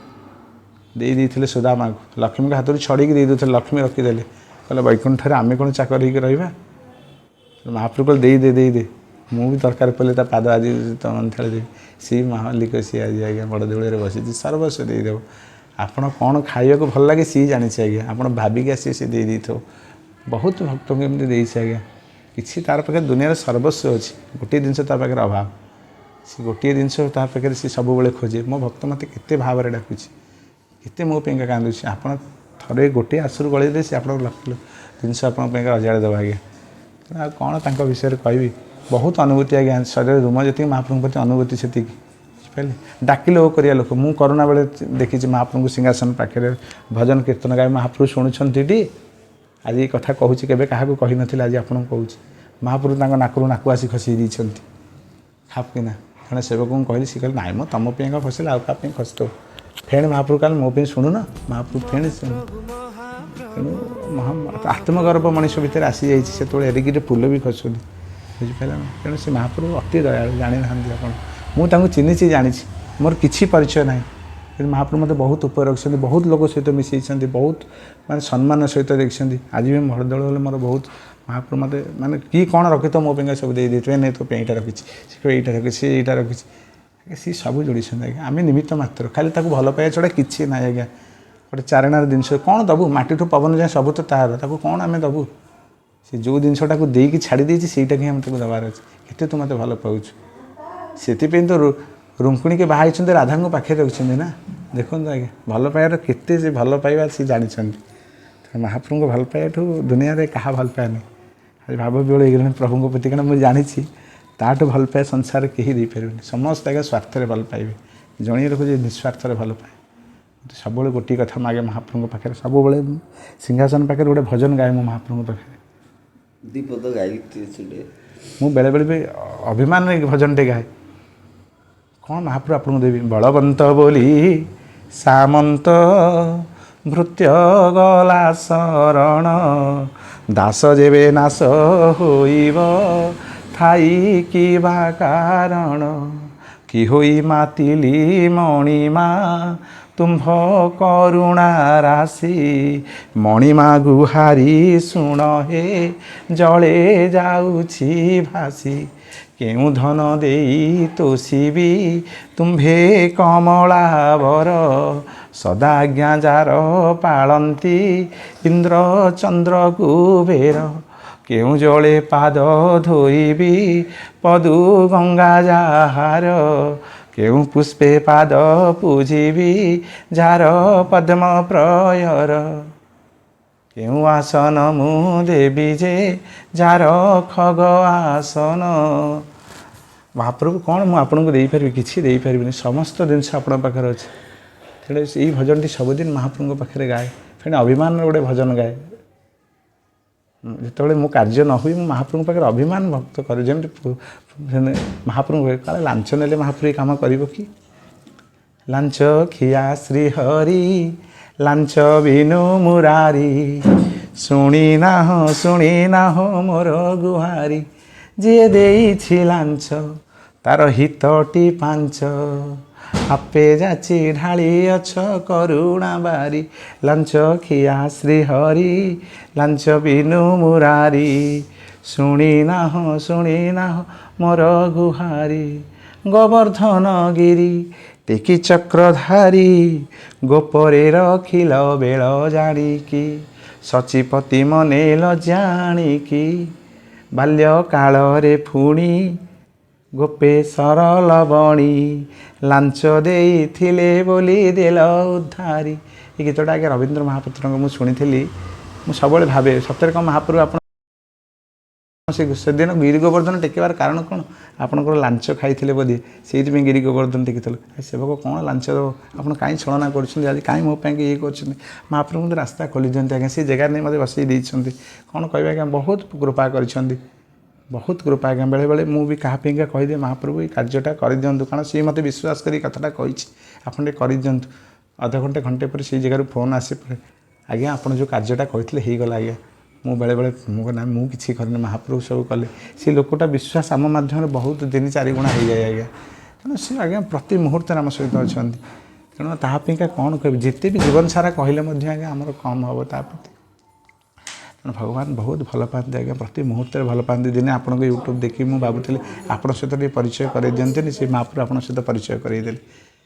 ଦେଇ ଦେଇଥିଲେ ସୁଦାମାକୁ, ଲକ୍ଷ୍ମୀଙ୍କ ହାତରୁ ଛଡ଼େଇକି ଦେଇ ଦେଉଥିଲେ, ଲକ୍ଷ୍ମୀ ରଖିଦେଲେ। କହିଲେ, ବୈକୁଣ୍ଠରେ ଆମେ କ'ଣ ଚାକର ହେଇକି ରହିବା? ମହାପ୍ରଭୁ କହିଲେ, ଦେଇଦେ ଦେଇଦେ, ମୁଁ ବି ଦରକାର ପଡ଼ିଲେ ତା ପାଦ ଆଜି ତମନ୍ଥେଳେ ଦେବି। ସେଇ ମହାଲିକ ସିଏ ଆଜି ଆଜ୍ଞା ବଡ଼ ଦେଉଳରେ ବସିଛି, ସର୍ବସ୍ୱ ଦେଇଦେବ। ଆପଣ କ'ଣ ଖାଇବାକୁ ଭଲ ଲାଗେ ସିଏ ଜାଣିଛି ଆଜ୍ଞା। ଆପଣ ଭାବିକି ଆସିବେ, ସିଏ ଦେଇ ଦେଇଥିବ। ବହୁତ ଭକ୍ତଙ୍କୁ ଏମିତି ଦେଇଛି ଆଜ୍ଞା। କିଛି ତାର ପାଖରେ ଦୁନିଆର ସର୍ବସ୍ୱ ଅଛି, ଗୋଟିଏ ଜିନିଷ ତା ପାଖରେ ଅଭାବ। ସେ ଗୋଟିଏ ଜିନିଷ ତା ପାଖରେ ସେ ସବୁବେଳେ ଖୋଜେ, ମୋ ଭକ୍ତ ମୋତେ କେତେ ଭାବରେ ଡାକୁଛି, କେତେ ମୋ ପାଇଁକା କାନ୍ଦୁଛି। ଆପଣ ଥରେ ଗୋଟିଏ ଆଶ୍ରୁ ଗଳେଇଦେଲେ ସେ ଆପଣଙ୍କ ଲକ୍ଷ ଲକ୍ଷ ଜିନିଷ ଆପଣଙ୍କ ପାଇଁ ଅଜାଡ଼ି ଦେବ ଆଜ୍ଞା। ତେଣୁ ଆଉ କ'ଣ ତାଙ୍କ ବିଷୟରେ କହିବି, ବହୁତ ଅନୁଭୂତି ଆଜ୍ଞା। ଶରୀରରେ ରୁମ ଯେତିକି ମହାପ୍ରଭୁଙ୍କ ପ୍ରତି ଅନୁଭୂତି ସେତିକି, ବୁଝିପାରିଲେ? ଡାକିଲେ ଓ କରିବା ଲୋକ। ମୁଁ କରୋନା ବେଳେ ଦେଖିଛି ମହାପ୍ରଭୁଙ୍କୁ ସିଂହାସନ ପାଖରେ ଭଜନ କୀର୍ତ୍ତନ ଗାଇ ମହାପ୍ରଭୁ ଶୁଣୁଛନ୍ତି ଟି। ଆଜି ଏ କଥା କହୁଛି, କେବେ କାହାକୁ କହିନଥିଲି, ଆଜି ଆପଣଙ୍କୁ କହୁଛି। ମହାପ୍ରଭୁ ତାଙ୍କ ନାକରୁ ନାକୁ ଆସି ଖସେଇ ଦେଇଛନ୍ତି ଖାପ କିନା। ଜଣେ ସେବକଙ୍କୁ କହିଲି, ସେ କହିଲେ ନାଇଁ ମୁଁ ତୁମ ପାଇଁ କ'ଣ ଖସିଲା, ଆଉ କାହା ପାଇଁ ଖସିଦେବ। ଫେଣି ମହାପ୍ରଭୁ କାଲି ମୋ ପାଇଁ ଶୁଣୁନ, ମହାପ୍ରଭୁ ଫେଣି ଶୁଣୁ। ତେଣୁ ଆତ୍ମଗର୍ବ ମଣିଷ ଭିତରେ ଆସିଯାଇଛି, ସେତେବେଳେ ଏରିକିରେ ଫୁଲ ବି ଖସୁନି, ବୁଝିପାରିଲେ ନା? ତେଣୁ ସେ ମହାପ୍ରଭୁ ଅତି ଦୟାଳୁ, ଜାଣିନାହାନ୍ତି ଆପଣ। ମୁଁ ତାଙ୍କୁ ଚିହ୍ନିଛି, ଜାଣିଛି, ମୋର କିଛି ପରିଚୟ ନାହିଁ, କିନ୍ତୁ ମହାପ୍ରଭୁ ମୋତେ ବହୁତ ଉପରେ ରଖିଛନ୍ତି, ବହୁତ ଲୋକ ସହିତ ମିଶେଇଛନ୍ତି, ବହୁତ ମାନେ ସମ୍ମାନ ସହିତ ଦେଖିଛନ୍ତି। ଆଜି ବି ହରଦଳ ହେଲେ ମୋର ବହୁତ ମହାପ୍ରଭୁ ମୋତେ ମାନେ କି କ'ଣ ରଖିଥିବ ମୋ ପାଇଁକା ସବୁ ଦେଇ ଦେଇଥିବେ, ନାଇଁ ତୋ ପାଇଁ ଏଇଟା ରଖିଛି, ସେ କହିବ ଏଇଟା ରଖିଛି, ସେ ଏଇଟା ରଖିଛି, ଆଜ୍ଞା ସିଏ ସବୁ ଯୋଡ଼ିଛନ୍ତି ଆଜ୍ଞା। ଆମେ ନିମିତ୍ତ ମାତ୍ର, ଖାଲି ତାକୁ ଭଲ ପାଇବା ଛଡ଼ା କିଛି ନାହିଁ ଆଜ୍ଞା। ଗୋଟେ ଚାରଣାର ଜିନିଷ କ'ଣ ଦେବୁ, ମାଟିଠୁ ପବନ ଯାଏଁ ସବୁ ତ ତାହାର, ତାକୁ କ'ଣ ଆମେ ଦେବୁ? ସେ ଯେଉଁ ଜିନିଷଟାକୁ ଦେଇକି ଛାଡ଼ି ଦେଇଛି ସେଇଟାକୁ ହିଁ ଆମେ ତାକୁ ଦେବାର ଅଛି। କେତେ ତୁ ମୋତେ ଭଲ ପାଉଛୁ, ସେଥିପାଇଁ ତ ରୁଙ୍କୁଣିକି ବାହା ହେଇଛନ୍ତି, ରାଧାଙ୍କୁ ପାଖରେ ରଖିଛନ୍ତି ନା। ଦେଖନ୍ତୁ ଆଜ୍ଞା ଭଲ ପାଇବାର କେତେ ସେ ଭଲ ପାଇବା ସେ ଜାଣିଛନ୍ତି। ତେଣୁ ମହାପ୍ରଭୁଙ୍କ ଭଲ ପାଇବାଠୁ ଦୁନିଆରେ କାହା ଭଲ ପାଇବା ନାହିଁ। ଆଜି ଭାବ ବିହଳ ହେଇଗଲାଣି ପ୍ରଭୁଙ୍କ ପ୍ରତି, କାରଣ ମୁଁ ଜାଣିଛି ତାଠୁ ଭଲ ପାଇବା ସଂସାରରେ କେହି ଦେଇପାରିବେନି। ସମସ୍ତେ ଆଜ୍ଞା ସ୍ୱାର୍ଥରେ ଭଲ ପାଇବେ, ଜଣେ ଲୋକ ଯିଏ ନିସ୍ୱାର୍ଥରେ ଭଲ ପାଏ। ମୋତେ ସବୁବେଳେ ଗୋଟିଏ କଥା ମାଗେ ମହାପ୍ରଭୁଙ୍କ ପାଖରେ, ସବୁବେଳେ ସିଂହାସନ ପାଖରେ ଗୋଟେ ଭଜନ ଗାଏ ମୁଁ ମହାପ୍ରଭୁଙ୍କ ପାଖରେ। ଦ୍ୱିପଦ ଗାଇକି ଶୁଣେ। ମୁଁ ବେଳେବେଳେ ବି ଅଭିମାନରେ ଭଜନଟେ ଗାଏ, କ'ଣ ମହାପ୍ରଭୁ ଆପଣଙ୍କୁ ଦେବି। ବଳବନ୍ତ ବୋଲି ସାମନ୍ତ ଭୃତ୍ୟ ଗଲା ଶରଣ, ଦାସ ଯେବେ ନାଶ ହୋଇବ ଥାଇ କିବା କାରଣ, କି ହୋଇ ମାତିଲି ମଣିମା ତୁମ୍ଭ କରୁଣା ରାଶି, ମଣିମା ଗୁହାରି ଶୁଣ ହେ ଜଳେ ଯାଉଛି ଭାସି, କେଉଁ ଧନ ଦେଇ ତୋଷିବି ତୁମ୍ଭେ କମଳାବର, ସଦା ଆଜ୍ଞା ଯାର ପାଳନ୍ତି ଇନ୍ଦ୍ର ଚନ୍ଦ୍ର କୁବେର, କେଉଁ ଜଳେ ପାଦ ଧୋଇବି ପଦୁ ଗଙ୍ଗା ଯାହାର, କେଉଁ ପୁଷ୍ପେ ପାଦ ପୂଜିବି ଯାର ପଦ୍ମ ପ୍ରୟର, କେଉଁ ଆସନ ମୁଁ ଦେବି ଯେ ଯାର ଖଗ ଆସନ। ମହାପ୍ରଭୁ କ'ଣ ମୁଁ ଆପଣଙ୍କୁ ଦେଇପାରିବି? କିଛି ଦେଇପାରିବିନି, ସମସ୍ତ ଜିନିଷ ଆପଣଙ୍କ ପାଖରେ ଅଛି। ତେଣୁ ଏଇ ଭଜନଟି ସବୁଦିନ ମହାପ୍ରଭୁଙ୍କ ପାଖରେ ଗାଏ। ଫେଣି ଅଭିମାନର ଗୋଟେ ଭଜନ ଗାଏ, ଯେତେବେଳେ ମୋ କାର୍ଯ୍ୟ ନ ହୁଏ ମୁଁ ମହାପ୍ରଭୁଙ୍କ ପାଖରେ ଅଭିମାନ ଭକ୍ତ କରେ। ଯେମିତି ମହାପ୍ରଭୁଙ୍କ ପାଖରେ କାଳେ ଲାଞ୍ଚ ନେଲେ ମହାପ୍ରଭୁ ଏ କାମ କରିବ କି? ଲାଞ୍ଚ ଖିଆ ଶ୍ରୀହରି ଲାଞ୍ଚ ବିନୁ ମୁରାରୀ, ଶୁଣି ନାହ ଶୁଣି ନାହ ମୋର ଗୁହାରି, ଯିଏ ଦେଇଛି ଲାଞ୍ଚ ତାର ହିତଟି ପାଞ୍ଚ, ଆପେ ଯାଚି ଢାଳି ଅଛ କରୁଣା ବାରି, ଲାଞ୍ଚ ଖିଆ ଶ୍ରୀହରି ଲାଞ୍ଚ ବିନୁ ମୁରାରୀ, ଶୁଣି ନାହ ଶୁଣି ନାହ ମୋର ଗୁହାରି, ଗୋବର୍ଦ୍ଧନ ଗିରି ଟେକି ଚକ୍ରଧାରୀ, ଗୋପରେ ରଖିଲ ବେଳ ଜାଣିକି, ସଚିପତି ମନେ ଜାଣିକି, ବାଲ୍ୟକାଳରେ ପୁଣି ଗୋପେ ସରଲ ବଣି, ଲାଞ୍ଚ ଦେଇଥିଲେ ବୋଲି ଦେଲ ଉଦ୍ଧାରି। ଏ ଗୀତଟା ଆଜ୍ଞା ରବୀନ୍ଦ୍ର ମହାପାତ୍ରଙ୍କ ମୁଁ ଶୁଣିଥିଲି। ମୁଁ ସବୁବେଳେ ଭାବେ ସତରେ କ'ଣ ମହାପ୍ରଭୁ ଆପଣ ସେଦିନ ଗିରି ଗୋବର୍ଦ୍ଧନ ଟେକିବାର କାରଣ କ'ଣ? ଆପଣଙ୍କର ଲାଞ୍ଚ ଖାଇଥିଲେ ବୋଧେ, ସେଇଥିପାଇଁ ଗିରି ଗୋବର୍ଦ୍ଧନ ଟେକିଥିଲୁ। ସେବକ କ'ଣ ଲାଞ୍ଚ ଦେବ, ଆପଣ କାହିଁ ଛଳନା କରୁଛନ୍ତି, ଆଜି କାହିଁ ମୋ ପାଇଁ ଇଏ କରୁଛନ୍ତି? ମହାପ୍ରଭୁ ମୋତେ ରାସ୍ତା ଖୋଲି ଦିଅନ୍ତି ଆଜ୍ଞା, ସେ ଜାଗାରେ ନେଇ ମୋତେ ବସେଇ ଦେଇଛନ୍ତି। କ'ଣ କହିବେ ଆଜ୍ଞା, ବହୁତ କୃପା କରିଛନ୍ତି, ବହୁତ କୃପା ଆଜ୍ଞା। ବେଳେବେଳେ ମୁଁ ବି କାହା ପାଇଁକା କହିଦିଏ ମହାପ୍ରଭୁ ଏଇ କାର୍ଯ୍ୟଟା କରିଦିଅନ୍ତୁ, କାରଣ ସିଏ ମୋତେ ବିଶ୍ୱାସ କରି କଥାଟା କହିଛି, ଆପଣ ଟିକେ କରିଦିଅନ୍ତୁ। ଅଧଘଣ୍ଟେ ଘଣ୍ଟେ ପରେ ସେଇ ଜାଗାରୁ ଫୋନ୍ ଆସି ପରେ, ଆଜ୍ଞା ଆପଣ ଯେଉଁ କାର୍ଯ୍ୟଟା କହିଥିଲେ ହେଇଗଲା ଆଜ୍ଞା। ମୁଁ ବେଳେବେଳେ ମୁଁ ନା ମୁଁ କିଛି କରିନି, ମହାପ୍ରଭୁ ସବୁ କଲେ। ସେ ଲୋକଟା ବିଶ୍ୱାସ ଆମ ମାଧ୍ୟମରେ ବହୁତ 3-4 ଗୁଣା ହେଇଯାଏ ଆଜ୍ଞା। ତେଣୁ ସେ ଆଜ୍ଞା ପ୍ରତି ମୁହୂର୍ତ୍ତରେ ଆମ ସହିତ ଅଛନ୍ତି। ତେଣୁ ତାହା ପାଇଁକା କ'ଣ କହିବି, ଯେତେ ବି ଜୀବନ ସାରା କହିଲେ ମଧ୍ୟ ଆଜ୍ଞା ଆମର କମ୍ ହେବ ତା ପ୍ରତି। ତେଣୁ ଭଗବାନ ବହୁତ ଭଲ ପାଆନ୍ତି ଆଜ୍ଞା, ପ୍ରତି ମୁହୂର୍ତ୍ତରେ ଭଲ ପାଆନ୍ତି। ଦିନେ ଆପଣଙ୍କ ୟୁଟ୍ୟୁବ୍ ଦେଖି ମୁଁ ଭାବୁଥିଲି ଆପଣଙ୍କ ସହିତ ଟିକେ ପରିଚୟ କରାଇ ଦିଅନ୍ତିନି, ସେ ମହାପ୍ରଭୁ ଆପଣଙ୍କ ସହିତ ପରିଚୟ କରାଇଦେଲେ।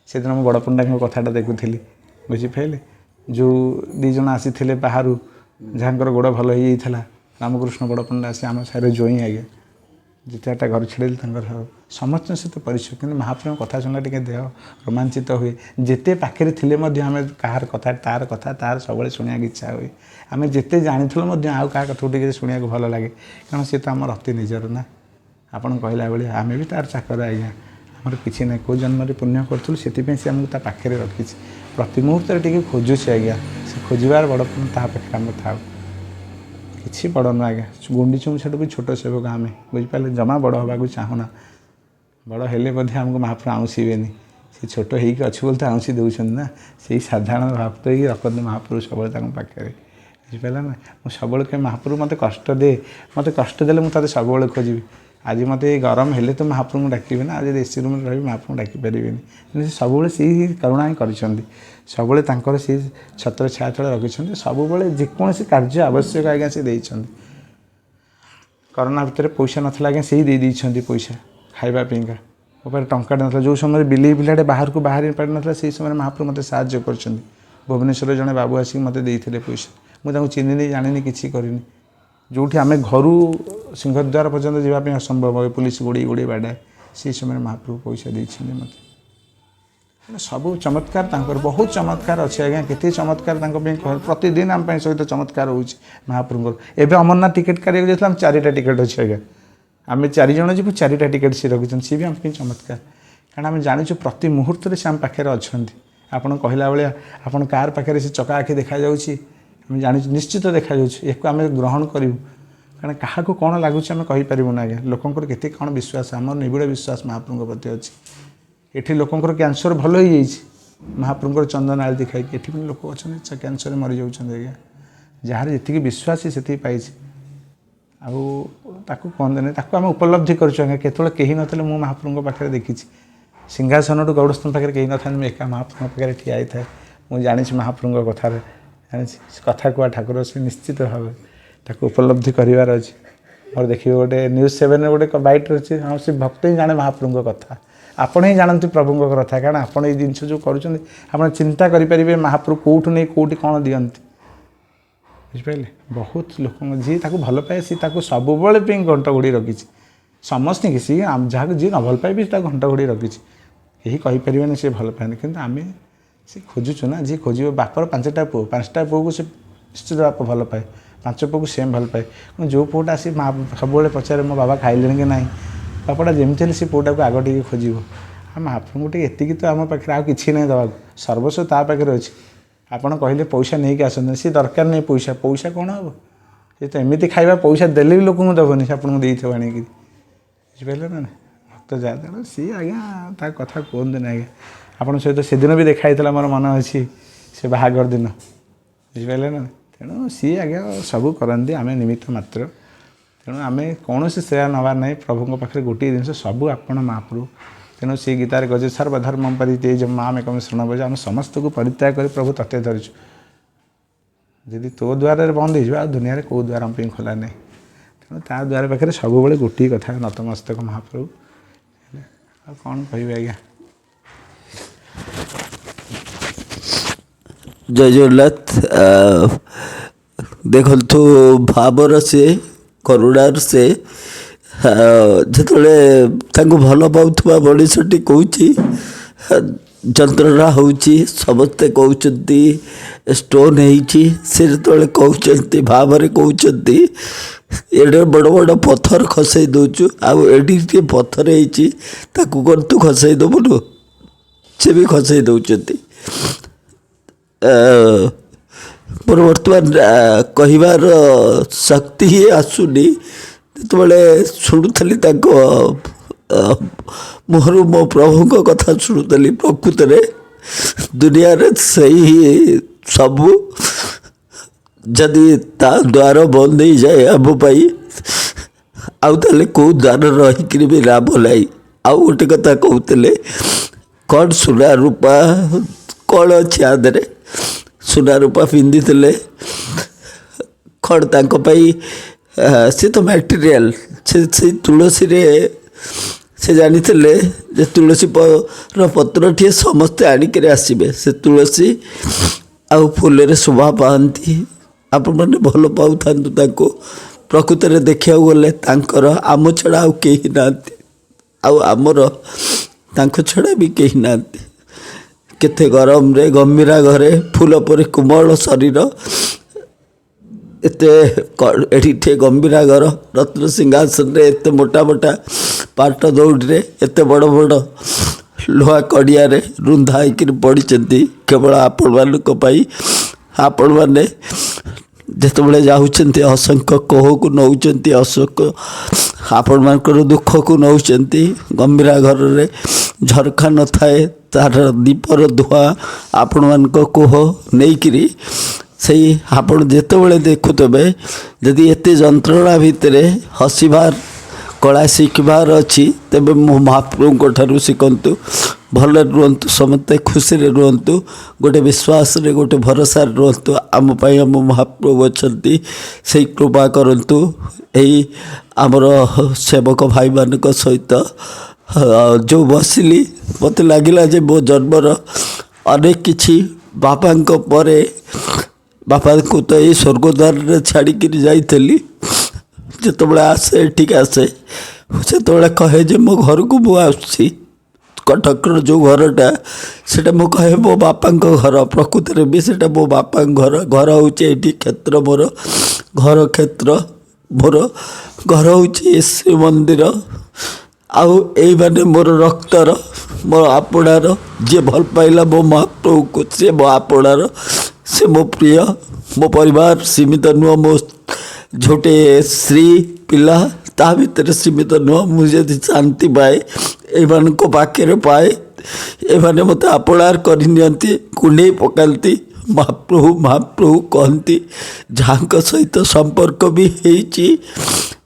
ସେଦିନ ମୁଁ ବଡ଼ ପଣ୍ଡାଙ୍କ କଥାଟା ଦେଖୁଥିଲି, ବୁଝିପାରିଲେ? ଯେଉଁ 2 ଜଣ ଆସିଥିଲେ ବାହାରୁ, ଯାହାଙ୍କର ଗୋଡ଼ ଭଲ ହେଇଯାଇଥିଲା, ରାମକୃଷ୍ଣ ବଡ଼ ପଣ୍ଡା, ଆସି ଆମ ସାହିରେ ଜୋଇଁ ଆଜ୍ଞା, 2-4ଟା ଘର ଛାଡ଼ିଲେ ତାଙ୍କର ସମସ୍ତଙ୍କ ସହିତ ପରିଚୟ, କିନ୍ତୁ ମହାପ୍ରଭୁଙ୍କ କଥା ଶୁଣିଲେ ଟିକେ ଦେହ ରୋମାଞ୍ଚିତ ହୁଏ। ଯେତେ ପାଖରେ ଥିଲେ ମଧ୍ୟ ଆମେ କାହାର କଥା, ତାର କଥା ତାର ସବୁବେଳେ ଶୁଣିବାକୁ ଇଚ୍ଛା ହୁଏ। ଆମେ ଯେତେ ଜାଣିଥିଲୁ ମଧ୍ୟ ଆଉ କାହା କଥା ଟିକେ ଶୁଣିବାକୁ ଭଲ ଲାଗେ, କାରଣ ସିଏ ତ ଆମର ଅତି ନିଜର ନା। ଆପଣ କହିଲା ଭଳିଆ ଆମେ ବି ତାର ଚାକର ଆଜ୍ଞା, ଆମର କିଛି ନାହିଁ। କେଉଁ ଜନ୍ମରେ ପୁଣ୍ୟ କରୁଥିଲୁ, ସେଥିପାଇଁ ସେ ଆମକୁ ତା ପାଖରେ ରଖିଛି। ପ୍ରତି ମୁହୂର୍ତ୍ତରେ ଟିକେ ଖୋଜୁଛି ଆଜ୍ଞା, ସେ ଖୋଜିବାର ବଡ଼ ତା ପାଖରେ ଆମେ ଥାଉ। କିଛି ବଡ଼ ନୁହଁ ଆଜ୍ଞା, ଗୁଣ୍ଡିଚି ମୂଷାଠୁ ବି ଛୋଟ ସେବକ ଆମେ, ବୁଝିପାରିଲେ? ଜମା ବଡ଼ ହେବାକୁ ଚାହୁଁନା। ବଡ଼ ହେଲେ ମଧ୍ୟ ଆମକୁ ମହାପ୍ରଭୁ ଆଉଁସିବେନି। ସେ ଛୋଟ ହେଇକି ଅଛି ବୋଲି ତ ଆଉଁସି ଦେଉଛନ୍ତି ନା। ସେଇ ସାଧାରଣ ଭକ୍ତ ହେଇକି ରଖନ୍ତୁ ମହାପ୍ରଭୁ ସବୁବେଳେ ତାଙ୍କ ପାଖରେ, ବୁଝିପାରିଲ ନା? ମୁଁ ସବୁବେଳେ କହେ ମହାପ୍ରଭୁ ମୋତେ କଷ୍ଟ ଦେ, ମୋତେ କଷ୍ଟ ଦେଲେ ମୁଁ ତୋତେ ସବୁବେଳେ ଖୋଜିବି। ଆଜି ମୋତେ ଗରମ ହେଲେ ତ ମହାପ୍ରଭୁଙ୍କୁ ଡାକିବି ନା, ଆଉ ଯଦି ଏସି ରୁମ୍ରେ ରହିବି ମହାପ୍ରଭୁଙ୍କୁ ଡାକିପାରିବିନି। କିନ୍ତୁ ସେ ସବୁବେଳେ ସେଇ କରୁଣା ହିଁ କରିଛନ୍ତି, ସବୁବେଳେ ତାଙ୍କର ସେଇ ଛତ୍ର ଛାୟା ତଳେ ରଖିଛନ୍ତି। ସବୁବେଳେ ଯେକୌଣସି କାର୍ଯ୍ୟ ଆବଶ୍ୟକ ଆଜ୍ଞା ସେ ଦେଇଛନ୍ତି। କରୋନା ଭିତରେ ପଇସା ନଥିଲା ଆଜ୍ଞା, ସେଇ ଦେଇ ଦେଇଛନ୍ତି ପଇସା ଖାଇବା ପାଇଁକା। ମୋ ପାଖରେ ଟଙ୍କାଟେ ନଥିଲା, ଯେଉଁ ସମୟରେ ବିଲେଇ ପିଲାଟେ ବାହାରକୁ ବାହାରି ପାରିନଥିଲା, ସେଇ ସମୟରେ ମହାପ୍ରଭୁ ମୋତେ ସାହାଯ୍ୟ କରିଛନ୍ତି। ଭୁବନେଶ୍ୱରରେ ଜଣେ ବାବୁ ଆସିକି ମୋତେ ଦେଇଥିଲେ ପଇସା, ମୁଁ ତାଙ୍କୁ ଚିହ୍ନିନି, ଜାଣିନି, କିଛି କରିନି। ଯେଉଁଠି ଆମେ ଘରୁ ସିଂହଦ୍ୱାର ପର୍ଯ୍ୟନ୍ତ ଯିବା ପାଇଁ ଅସମ୍ଭବ, ପୋଲିସ ଗୋଡ଼େଇ ଗୋଡ଼େଇ ବାଡ଼ାଏ, ସେଇ ସମୟରେ ମହାପ୍ରଭୁ ପଇସା ଦେଇଛନ୍ତି ମୋତେ। ସବୁ ଚମତ୍କାର ତାଙ୍କର, ବହୁତ ଚମତ୍କାର ଅଛି ଆଜ୍ଞା, କେତେ ଚମତ୍କାର ତାଙ୍କ ପାଇଁ। ପ୍ରତିଦିନ ଆମ ପାଇଁ ସହିତ ଚମତ୍କାର ହେଉଛି ମହାପ୍ରଭୁଙ୍କର। ଏବେ ଅମରନାଥ ଟିକେଟ୍ କାଢ଼ିବାକୁ ଯାଇଥିଲା, ଆମେ 4ଟା ଟିକେଟ୍ ଅଛି ଆଜ୍ଞା, ଆମେ 4 ଜଣ ଯିବୁ, 4ଟା ଟିକେଟ୍ ସିଏ ରଖିଛନ୍ତି। ସିଏ ବି ଆମ ପାଇଁ ଚମତ୍କାର, କାରଣ ଆମେ ଜାଣିଛୁ ପ୍ରତି ମୁହୂର୍ତ୍ତରେ ସେ ଆମ ପାଖରେ ଅଛନ୍ତି। ଆପଣ କହିଲା ଭଳିଆ ଆପଣ କାହାର ପାଖରେ ସେ ଚକା ଆଖି ଦେଖାଯାଉଛି, ଆମେ ଜାଣିଛୁ ନିଶ୍ଚିତ ଦେଖାଯାଉଛି, ଏହାକୁ ଆମେ ଗ୍ରହଣ କରିବୁ। କାରଣ କାହାକୁ କ'ଣ ଲାଗୁଛି ଆମେ କହିପାରିବୁନି ଆଜ୍ଞା। ଲୋକଙ୍କର କେତେ କ'ଣ ବିଶ୍ୱାସ, ଆମର ନିବିଡ଼ ବିଶ୍ୱାସ ମହାପ୍ରଭୁଙ୍କ ପ୍ରତି ଅଛି। ଏଠି ଲୋକଙ୍କର କ୍ୟାନ୍ସର ଭଲ ହେଇଯାଇଛି ମହାପ୍ରଭୁଙ୍କର ଚନ୍ଦନ ଆଳତି ଖାଇକି, ଏଠି ପୁଣି ଲୋକ ଅଛନ୍ତି କ୍ୟାନ୍ସରରେ ମରିଯାଉଛନ୍ତି ଆଜ୍ଞା। ଯାହାର ଯେତିକି ବିଶ୍ୱାସ ସେ ସେତିକି ପାଇଛି, ଆଉ ତାକୁ କୁହନ୍ତିନି, ତାକୁ ଆମେ ଉପଲବ୍ଧି କରୁଛୁ ଆଜ୍ଞା। କେତେବେଳେ କେହି ନଥିଲେ ମୁଁ ମହାପ୍ରଭୁଙ୍କ ପାଖରେ ଦେଖିଛି, ସିଂହାସନଠୁ ଗରୁଡ଼ସ୍ତମ୍ଭ ପାଖରେ କେହି ନଥାନ୍ତି, ମୁଁ ଏକା ମହାପ୍ରଭୁଙ୍କ ପାଖରେ ଠିଆ ହେଇଥାଏ। ମୁଁ ଜାଣିଛି ମହାପ୍ରଭୁଙ୍କ କଥାରେ, ଜାଣିଛି ସେ କଥା କୁହା ଠାକୁର, ସେ ନିଶ୍ଚିତ ଭାବେ ତାକୁ ଉପଲବ୍ଧି କରିବାର ଅଛି। ମୋର ଦେଖିବେ ଗୋଟେ ନ୍ୟୁଜ୍ 7ରେ ଗୋଟେ ବାଇଟ୍ ଅଛି, ହଁ ସେ ଭକ୍ତ ହିଁ ଜାଣେ ମହାପ୍ରଭୁଙ୍କ କଥା, ଆପଣ ହିଁ ଜାଣନ୍ତି ପ୍ରଭୁଙ୍କ କଥା। କାରଣ ଆପଣ ଏଇ ଜିନିଷ ଯେଉଁ କରୁଛନ୍ତି, ଆପଣ ଚିନ୍ତା କରିପାରିବେ ମହାପ୍ରଭୁ କେଉଁଠୁ ନେଇ କେଉଁଠି କ'ଣ ଦିଅନ୍ତି, ବୁଝିପାରିଲେ? ବହୁତ ଲୋକଙ୍କ ଯିଏ ତାକୁ ଭଲ ପାଏ ସିଏ ତାକୁ ସବୁବେଳେ ପାଇଁ ଘଣ୍ଟ ଘୋଡ଼ି ରଖିଛି। ସମସ୍ତଙ୍କୁ ସିଏ ଯାହାକୁ ଯିଏ ନ ଭଲ ପାଏ ବି ତାକୁ ଘଣ୍ଟ ଘୋଡ଼ି ରଖିଛି, କେହି କହିପାରିବେନି ସିଏ ଭଲ ପାଏନି। କିନ୍ତୁ ଆମେ ସେ ଖୋଜୁଛୁ ନା, ଯିଏ ଖୋଜିବ ବାପର 5ଟା ପୁଅ, 5ଟା ପୁଅକୁ ସେ ନିଶ୍ଚିତ ବାପ ଭଲ ପାଏ, 5 ପୁଅକୁ ସେମ୍ ଭଲ ପାଏ। କିନ୍ତୁ ଯେଉଁ ପୁଅଟା ଆସି ମା ସବୁବେଳେ ପଚାରେ ମୋ ବାବା ଖାଇଲେଣି କି ନାହିଁ, ବାପାଟା ଯେମିତି ହେଲେ ସେ ପୁଅଟାକୁ ଆଗ ଟିକେ ଖୋଜିବ। ଆଉ ମହାପ୍ରଭୁଙ୍କୁ ଟିକେ ଏତିକି ତ ଆମ ପାଖରେ ଆଉ କିଛି ନାହିଁ ଦେବାକୁ, ସର୍ବସ୍ୱ ତା ପାଖରେ ଅଛି। ଆପଣ କହିଲେ ପଇସା ନେଇକି ଆସନ୍ତୁ, ସିଏ ଦରକାର ନାହିଁ ପଇସା, ପଇସା କ'ଣ ହେବ? ସେ ତ ଏମିତି ଖାଇବା ପଇସା ଦେଲେ ବି ଲୋକଙ୍କୁ ଦେବନି, ସେ ଆପଣଙ୍କୁ ଦେଇଥିବ ଆଣିକିରି, ବୁଝିପାରିଲେ ନା? ଭକ୍ତ ଯାହା, ତେଣୁ ସିଏ ଆଜ୍ଞା ତା କଥା କୁହନ୍ତୁନି ଆଜ୍ଞା। ଆପଣଙ୍କ ସହିତ ସେଦିନ ବି ଦେଖା ହେଇଥିଲା, ମୋର ମନେ ଅଛି, ସେ ବାହାଘର ଦିନ, ବୁଝିପାରିଲେ ନା? ତେଣୁ ସିଏ ଆଜ୍ଞା ସବୁ କରନ୍ତି, ଆମେ ନିମିତ୍ତ ମାତ୍ର। ତେଣୁ ଆମେ କୌଣସି ଶ୍ରେୟ ନେବାର ନାହିଁ ପ୍ରଭୁଙ୍କ ପାଖରେ, ଗୋଟିଏ ଜିନିଷ ସବୁ ଆପଣ ମହାପ୍ରଭୁ। ତେଣୁ ସେ ଗୀତାରେ କହିଛି ସର୍ବଧର୍ମ ପରିତ୍ୟଜ୍ୟ ମାମେକଂ ଶରଣଂ ବ୍ରଜ, ଆମେ ସମସ୍ତଙ୍କୁ ପରିତ୍ୟାଗ କରି ପ୍ରଭୁ ତତେ ଧରିଛୁ। ଯଦି ତୋ ଦ୍ୱାରରେ ବନ୍ଦ ହେଇଯିବ ଆଉ ଦୁନିଆରେ କେଉଁ ଦ୍ୱାର ଆମ ପାଇଁ ଖୋଲା ନାହିଁ। ତେଣୁ ତା ଦ୍ୱାର ପାଖରେ ସବୁବେଳେ ଗୋଟିଏ କଥା, ନତମସ୍ତକ ମହାପ୍ରଭୁ। ଆଉ କ'ଣ କହିବି ଆଜ୍ଞା? ଜୟ ଜଗନ୍ନାଥ। ଦେଖନ୍ତୁ ଭାବର ସେ, କରୁଣାର ସେ, ଯେତେବେଳେ ତାଙ୍କୁ ଭଲ ପାଉଥିବା ମଣିଷଟି କହୁଛି ଯନ୍ତ୍ରଣା ହେଉଛି, ସମସ୍ତେ କହୁଛନ୍ତି ଷ୍ଟୋନ୍ ହେଇଛି, ସେ ଯେତେବେଳେ କହୁଛନ୍ତି ଭାବରେ କହୁଛନ୍ତି ଏଡ଼େ ବଡ଼ ବଡ଼ ପଥର ଖସେଇ ଦେଉଛୁ, ଆଉ ଏଠି ଟିକେ ପଥର ହେଇଛି ତାକୁ କ'ଣ ତୁ ଖସେଇ ଦେବୁନୁ? ସେ ବି ଖସେଇ ଦେଉଛନ୍ତି। ମୋର ବର୍ତ୍ତମାନ କହିବାର ଶକ୍ତି ହିଁ ଆସୁନି। ଯେତେବେଳେ ଶୁଣୁଥିଲି ତାଙ୍କ ମୁହଁରୁ ମୋ ପ୍ରଭୁଙ୍କ କଥା ଶୁଣୁଥିଲି, ପ୍ରକୃତରେ ଦୁନିଆରେ ସେଇ ସବୁ ଯଦି ତା ଦ୍ୱାର ବନ୍ଦ ହେଇଯାଏ ଆମ ପାଇଁ, ଆଉ ତାହେଲେ କେଉଁ ଦ୍ୱାର ରହିକିରି ବି ଲାଭ ନାହିଁ। ଆଉ ଗୋଟେ କଥା କହୁଥିଲେ, କ'ଣ ସୁନା ରୂପା କ'ଣ ଅଛି ଆ ଦେହରେ? ସୁନା ରୂପା ପିନ୍ଧିଥିଲେ କ'ଣ ତାଙ୍କ ପାଇଁ? ସେ ତ ମ୍ୟାଟେରିଆଲ, ସେ ସେଇ ତୁଳସୀରେ ସେ ଜାଣିଥିଲେ ଯେ ତୁଳସୀ ର ପତ୍ରଟିଏ ସମସ୍ତେ ଆଣିକିରି ଆସିବେ, ସେ ତୁଳସୀ ଆଉ ଫୁଲରେ ଶୋଭା ପାଆନ୍ତି। ଆପଣମାନେ ଭଲ ପାଉଥାନ୍ତୁ ତାଙ୍କୁ। ପ୍ରକୃତରେ ଦେଖିବାକୁ ଗଲେ ତାଙ୍କର ଆମ ଛଡ଼ା ଆଉ କେହି ନାହାନ୍ତି। ଆଉ ଆମର ତାଙ୍କ ଛଡ଼ା ବି କେହି ନାହାନ୍ତି। କେତେ ଗରମରେ ଗମ୍ଭୀରା ଘରେ ଫୁଲ ପରି କୋମଳ ଶରୀର, ଏତେ ଏଠିଠେ ଗମ୍ଭୀରା ଘର, ରତ୍ନ ସିଂହାସନରେ ଏତେ ମୋଟା ମୋଟା ପାଟ ଦଉଡ଼ିରେ, ଏତେ ବଡ଼ ବଡ଼ ଲୁହା କଡ଼ିଆରେ ରୁନ୍ଧା ହେଇକିରି ପଡ଼ିଛନ୍ତି କେବଳ ଆପଣମାନଙ୍କ ପାଇଁ। ଆପଣମାନେ ଯେତେବେଳେ ଯାଉଛନ୍ତି, ଅସଂଖ୍ୟ କୋହକୁ ନେଉଛନ୍ତି, ଅସଂଖ୍ୟ ଆପଣମାନଙ୍କର ଦୁଃଖକୁ ନେଉଛନ୍ତି। ଗମ୍ଭୀରା ଘରରେ ଝରକା ନଥାଏ, ତାର ଦୀପର ଧୂଆଁ ଆପଣମାନଙ୍କ କୋହ ନେଇକିରି ସେଇ ଆପଣ ଯେତେବେଳେ ଦେଖୁଥିବେ, ଯଦି ଏତେ ଯନ୍ତ୍ରଣା ଭିତରେ ହସିବାର କଳା ଶିଖିବାର ଅଛି, ତେବେ ମୋ ମହାପ୍ରଭୁଙ୍କ ଠାରୁ ଶିଖନ୍ତୁ। ଭଲରେ ରୁହନ୍ତୁ ସମସ୍ତେ, ଖୁସିରେ ରୁହନ୍ତୁ, ଗୋଟେ ବିଶ୍ୱାସରେ, ଗୋଟେ ଭରସାରେ ରୁହନ୍ତୁ। ଆମ ପାଇଁ ଆମ ମହାପ୍ରଭୁ ଅଛନ୍ତି, ସେଇ କୃପା କରନ୍ତୁ। ଏଇ ଆମର ସେବକ ଭାଇମାନଙ୍କ ସହିତ ଯେଉଁ ବସିଲି, ମୋତେ ଲାଗିଲା ଯେ ମୋ ଜନ୍ମର ଅନେକ କିଛି, ବାପାଙ୍କ ପରେ, ବାପାଙ୍କୁ ତ ଏଇ ସ୍ୱର୍ଗଦ୍ୱାରରେ ଛାଡ଼ିକିରି ଯାଇଥିଲି। ଯେତେବେଳେ ଆସେ, ଏଠିକି ଆସେ, ସେତେବେଳେ କହେ ଯେ ମୋ ଘରକୁ ମୁଁ ଆସୁଛି। କଟକର ଯେଉଁ ଘରଟା, ସେଇଟା ମୁଁ କହେ ମୋ ବାପାଙ୍କ ଘର। ପ୍ରକୃତରେ ବି ସେଇଟା ମୋ ବାପାଙ୍କ ଘର। ଘର ହେଉଛି ଏଇଠି କ୍ଷେତ୍ର ମୋର, ଘର କ୍ଷେତ୍ର ମୋର, ଘର ହେଉଛି ଶ୍ରୀମନ୍ଦିର। ଆଉ ଏଇମାନେ ମୋର ରକ୍ତର, ମୋ ଆପଣାର। ଯିଏ ଭଲ ପାଇଲା ମୋ ମହାପ୍ରଭୁକୁ, ସିଏ ମୋ ଆପଣାର, ସେ ମୋ ପ୍ରିୟ। ମୋ ପରିବାର ସୀମିତ ନୁହଁ, ମୋ ଗୋଟେ ସ୍ତ୍ରୀ ପିଲା ତା ଭିତରେ ସୀମିତ ନୁହଁ। ମୁଁ ଯଦି ଶାନ୍ତି ପାଏ, ଏମାନଙ୍କ ପାଖରେ ପାଏ। ଏମାନେ ମୋତେ ଆପଣାର କରିନିଅନ୍ତି, କୁଣ୍ଢେଇ ପକାନ୍ତି, ମହାପ୍ରଭୁ ମହାପ୍ରଭୁ କହନ୍ତି। ଯାହାଙ୍କ ସହିତ ସମ୍ପର୍କ ବି ହେଇଛି,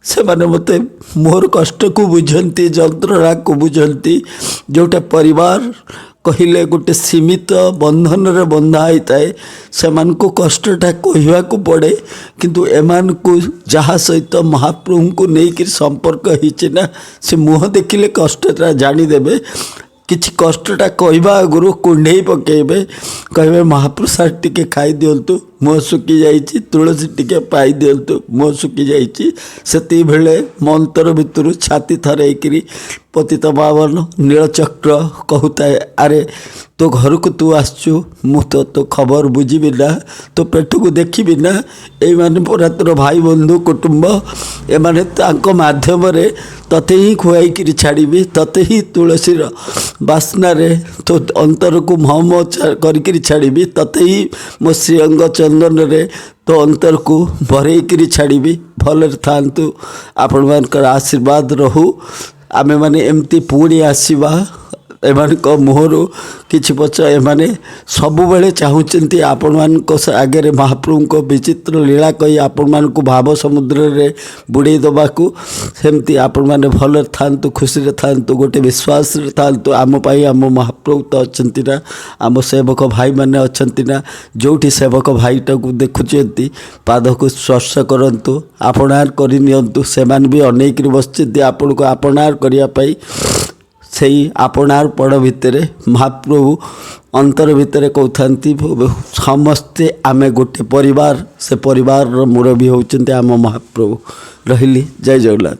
ସେମାନେ ମୋତେ ମୋର କଷ୍ଟକୁ ବୁଝନ୍ତି, ଯନ୍ତ୍ରଣାକୁ ବୁଝନ୍ତି। ଯେଉଁଟା ପରିବାର କହିଲେ ଗୋଟେ ସୀମିତ ବନ୍ଧନରେ ବନ୍ଧା ହେଇଥାଏ, ସେମାନଙ୍କୁ କଷ୍ଟଟା କହିବାକୁ ପଡ଼େ। କିନ୍ତୁ ଏମାନଙ୍କୁ ଯାହା ସହିତ ମହାପ୍ରଭୁଙ୍କୁ ନେଇକରି ସମ୍ପର୍କ ହେଇଛି ନା, ସେ ମୁହଁ ଦେଖିଲେ କଷ୍ଟଟା ଜାଣିଦେବେ। କିଛି କଷ୍ଟଟା କହିବା ଆଗରୁ କୁଣ୍ଢେଇ ପକାଇବେ, କହିବେ ମହାପ୍ରସାଦ ଟିକେ ଖାଇଦିଅନ୍ତୁ, ମୁହଁ ଶୁଖି ଯାଇଛି, ତୁଳସୀ ଟିକେ ପାଇ ଦିଅନ୍ତୁ, ମୁହଁ ଶୁଖି ଯାଇଛି। ସେତିକିବେଳେ ମୋ ଅନ୍ତର ଭିତରୁ ଛାତି ଥରେଇକିରି ପତିତ ପାବନ ନୀଳଚକ୍ର କହୁଥାଏ, ଆରେ ତୋ ଘରକୁ ତୁ ଆସିଛୁ, ମୁଁ ତ ତୋ ଖବର ବୁଝିବି ନା, ତୋ ପେଟକୁ ଦେଖିବି ନା? ଏଇମାନେ ପରା ତୋର ଭାଇ ବନ୍ଧୁ କୁଟୁମ୍ବ, ଏମାନେ ତାଙ୍କ ମାଧ୍ୟମରେ ତତେ ହିଁ ଖୁଆଇକିରି ଛାଡ଼ିବି, ତତେ ହିଁ ତୁଳସୀର ବାସ୍ନାରେ ତୋ ଅନ୍ତରକୁ ମହ ମହ କରିକିରି ଛାଡ଼ିବି, ତତେ ହିଁ ମୋ ଶ୍ରୀଅଙ୍ଗ ଚନ୍ଦନରେ ତୋ ଅନ୍ତରକୁ ଭରେଇକିରି ଛାଡ଼ିବି। ଭଲରେ ଥାଆନ୍ତୁ, ଆପଣମାନଙ୍କର ଆଶୀର୍ବାଦ ରହୁ। ଆମେମାନେ ଏମିତି ପୁଣି ଆସିବା। ଏମାନଙ୍କ ମୁହଁରୁ କିଛି ପଛ, ଏମାନେ ସବୁବେଳେ ଚାହୁଁଛନ୍ତି ଆପଣମାନଙ୍କ ଆଗରେ ମହାପ୍ରଭୁଙ୍କ ବିଚିତ୍ର ଲୀଳା କହି ଆପଣମାନଙ୍କୁ ଭାବ ସମୁଦ୍ରରେ ବୁଡ଼େଇ ଦେବାକୁ। ସେମିତି ଆପଣମାନେ ଭଲରେ ଥାଆନ୍ତୁ, ଖୁସିରେ ଥାଆନ୍ତୁ, ଗୋଟେ ବିଶ୍ୱାସରେ ଥାଆନ୍ତୁ। ଆମ ପାଇଁ ଆମ ମହାପ୍ରଭୁ ତ ଅଛନ୍ତି ନା, ଆମ ସେବକ ଭାଇମାନେ ଅଛନ୍ତି ନା। ଯେଉଁଠି ସେବକ ଭାଇଟାକୁ ଦେଖୁଛନ୍ତି, ପାଦକୁ ସ୍ପର୍ଶ କରନ୍ତୁ, ଆପଣାର କରିନିଅନ୍ତୁ। ସେମାନେ ବି ଅନେଇକିରି ବସିଛନ୍ତି ଆପଣଙ୍କୁ ଆପଣାର କରିବା ପାଇଁ। ସେଇ ଆପଣାର ପଣ ଭିତରେ ମହାପ୍ରଭୁ ଅନ୍ତର ଭିତରେ କହୁଥାନ୍ତି, ସମସ୍ତେ ଆମେ ଗୋଟେ ପରିବାର। ସେ ପରିବାରର ମୁରବୀ ହେଉଛନ୍ତି ଆମ ମହାପ୍ରଭୁ। ରହିଲି, ଜୟ ଜଗନ୍ନାଥ।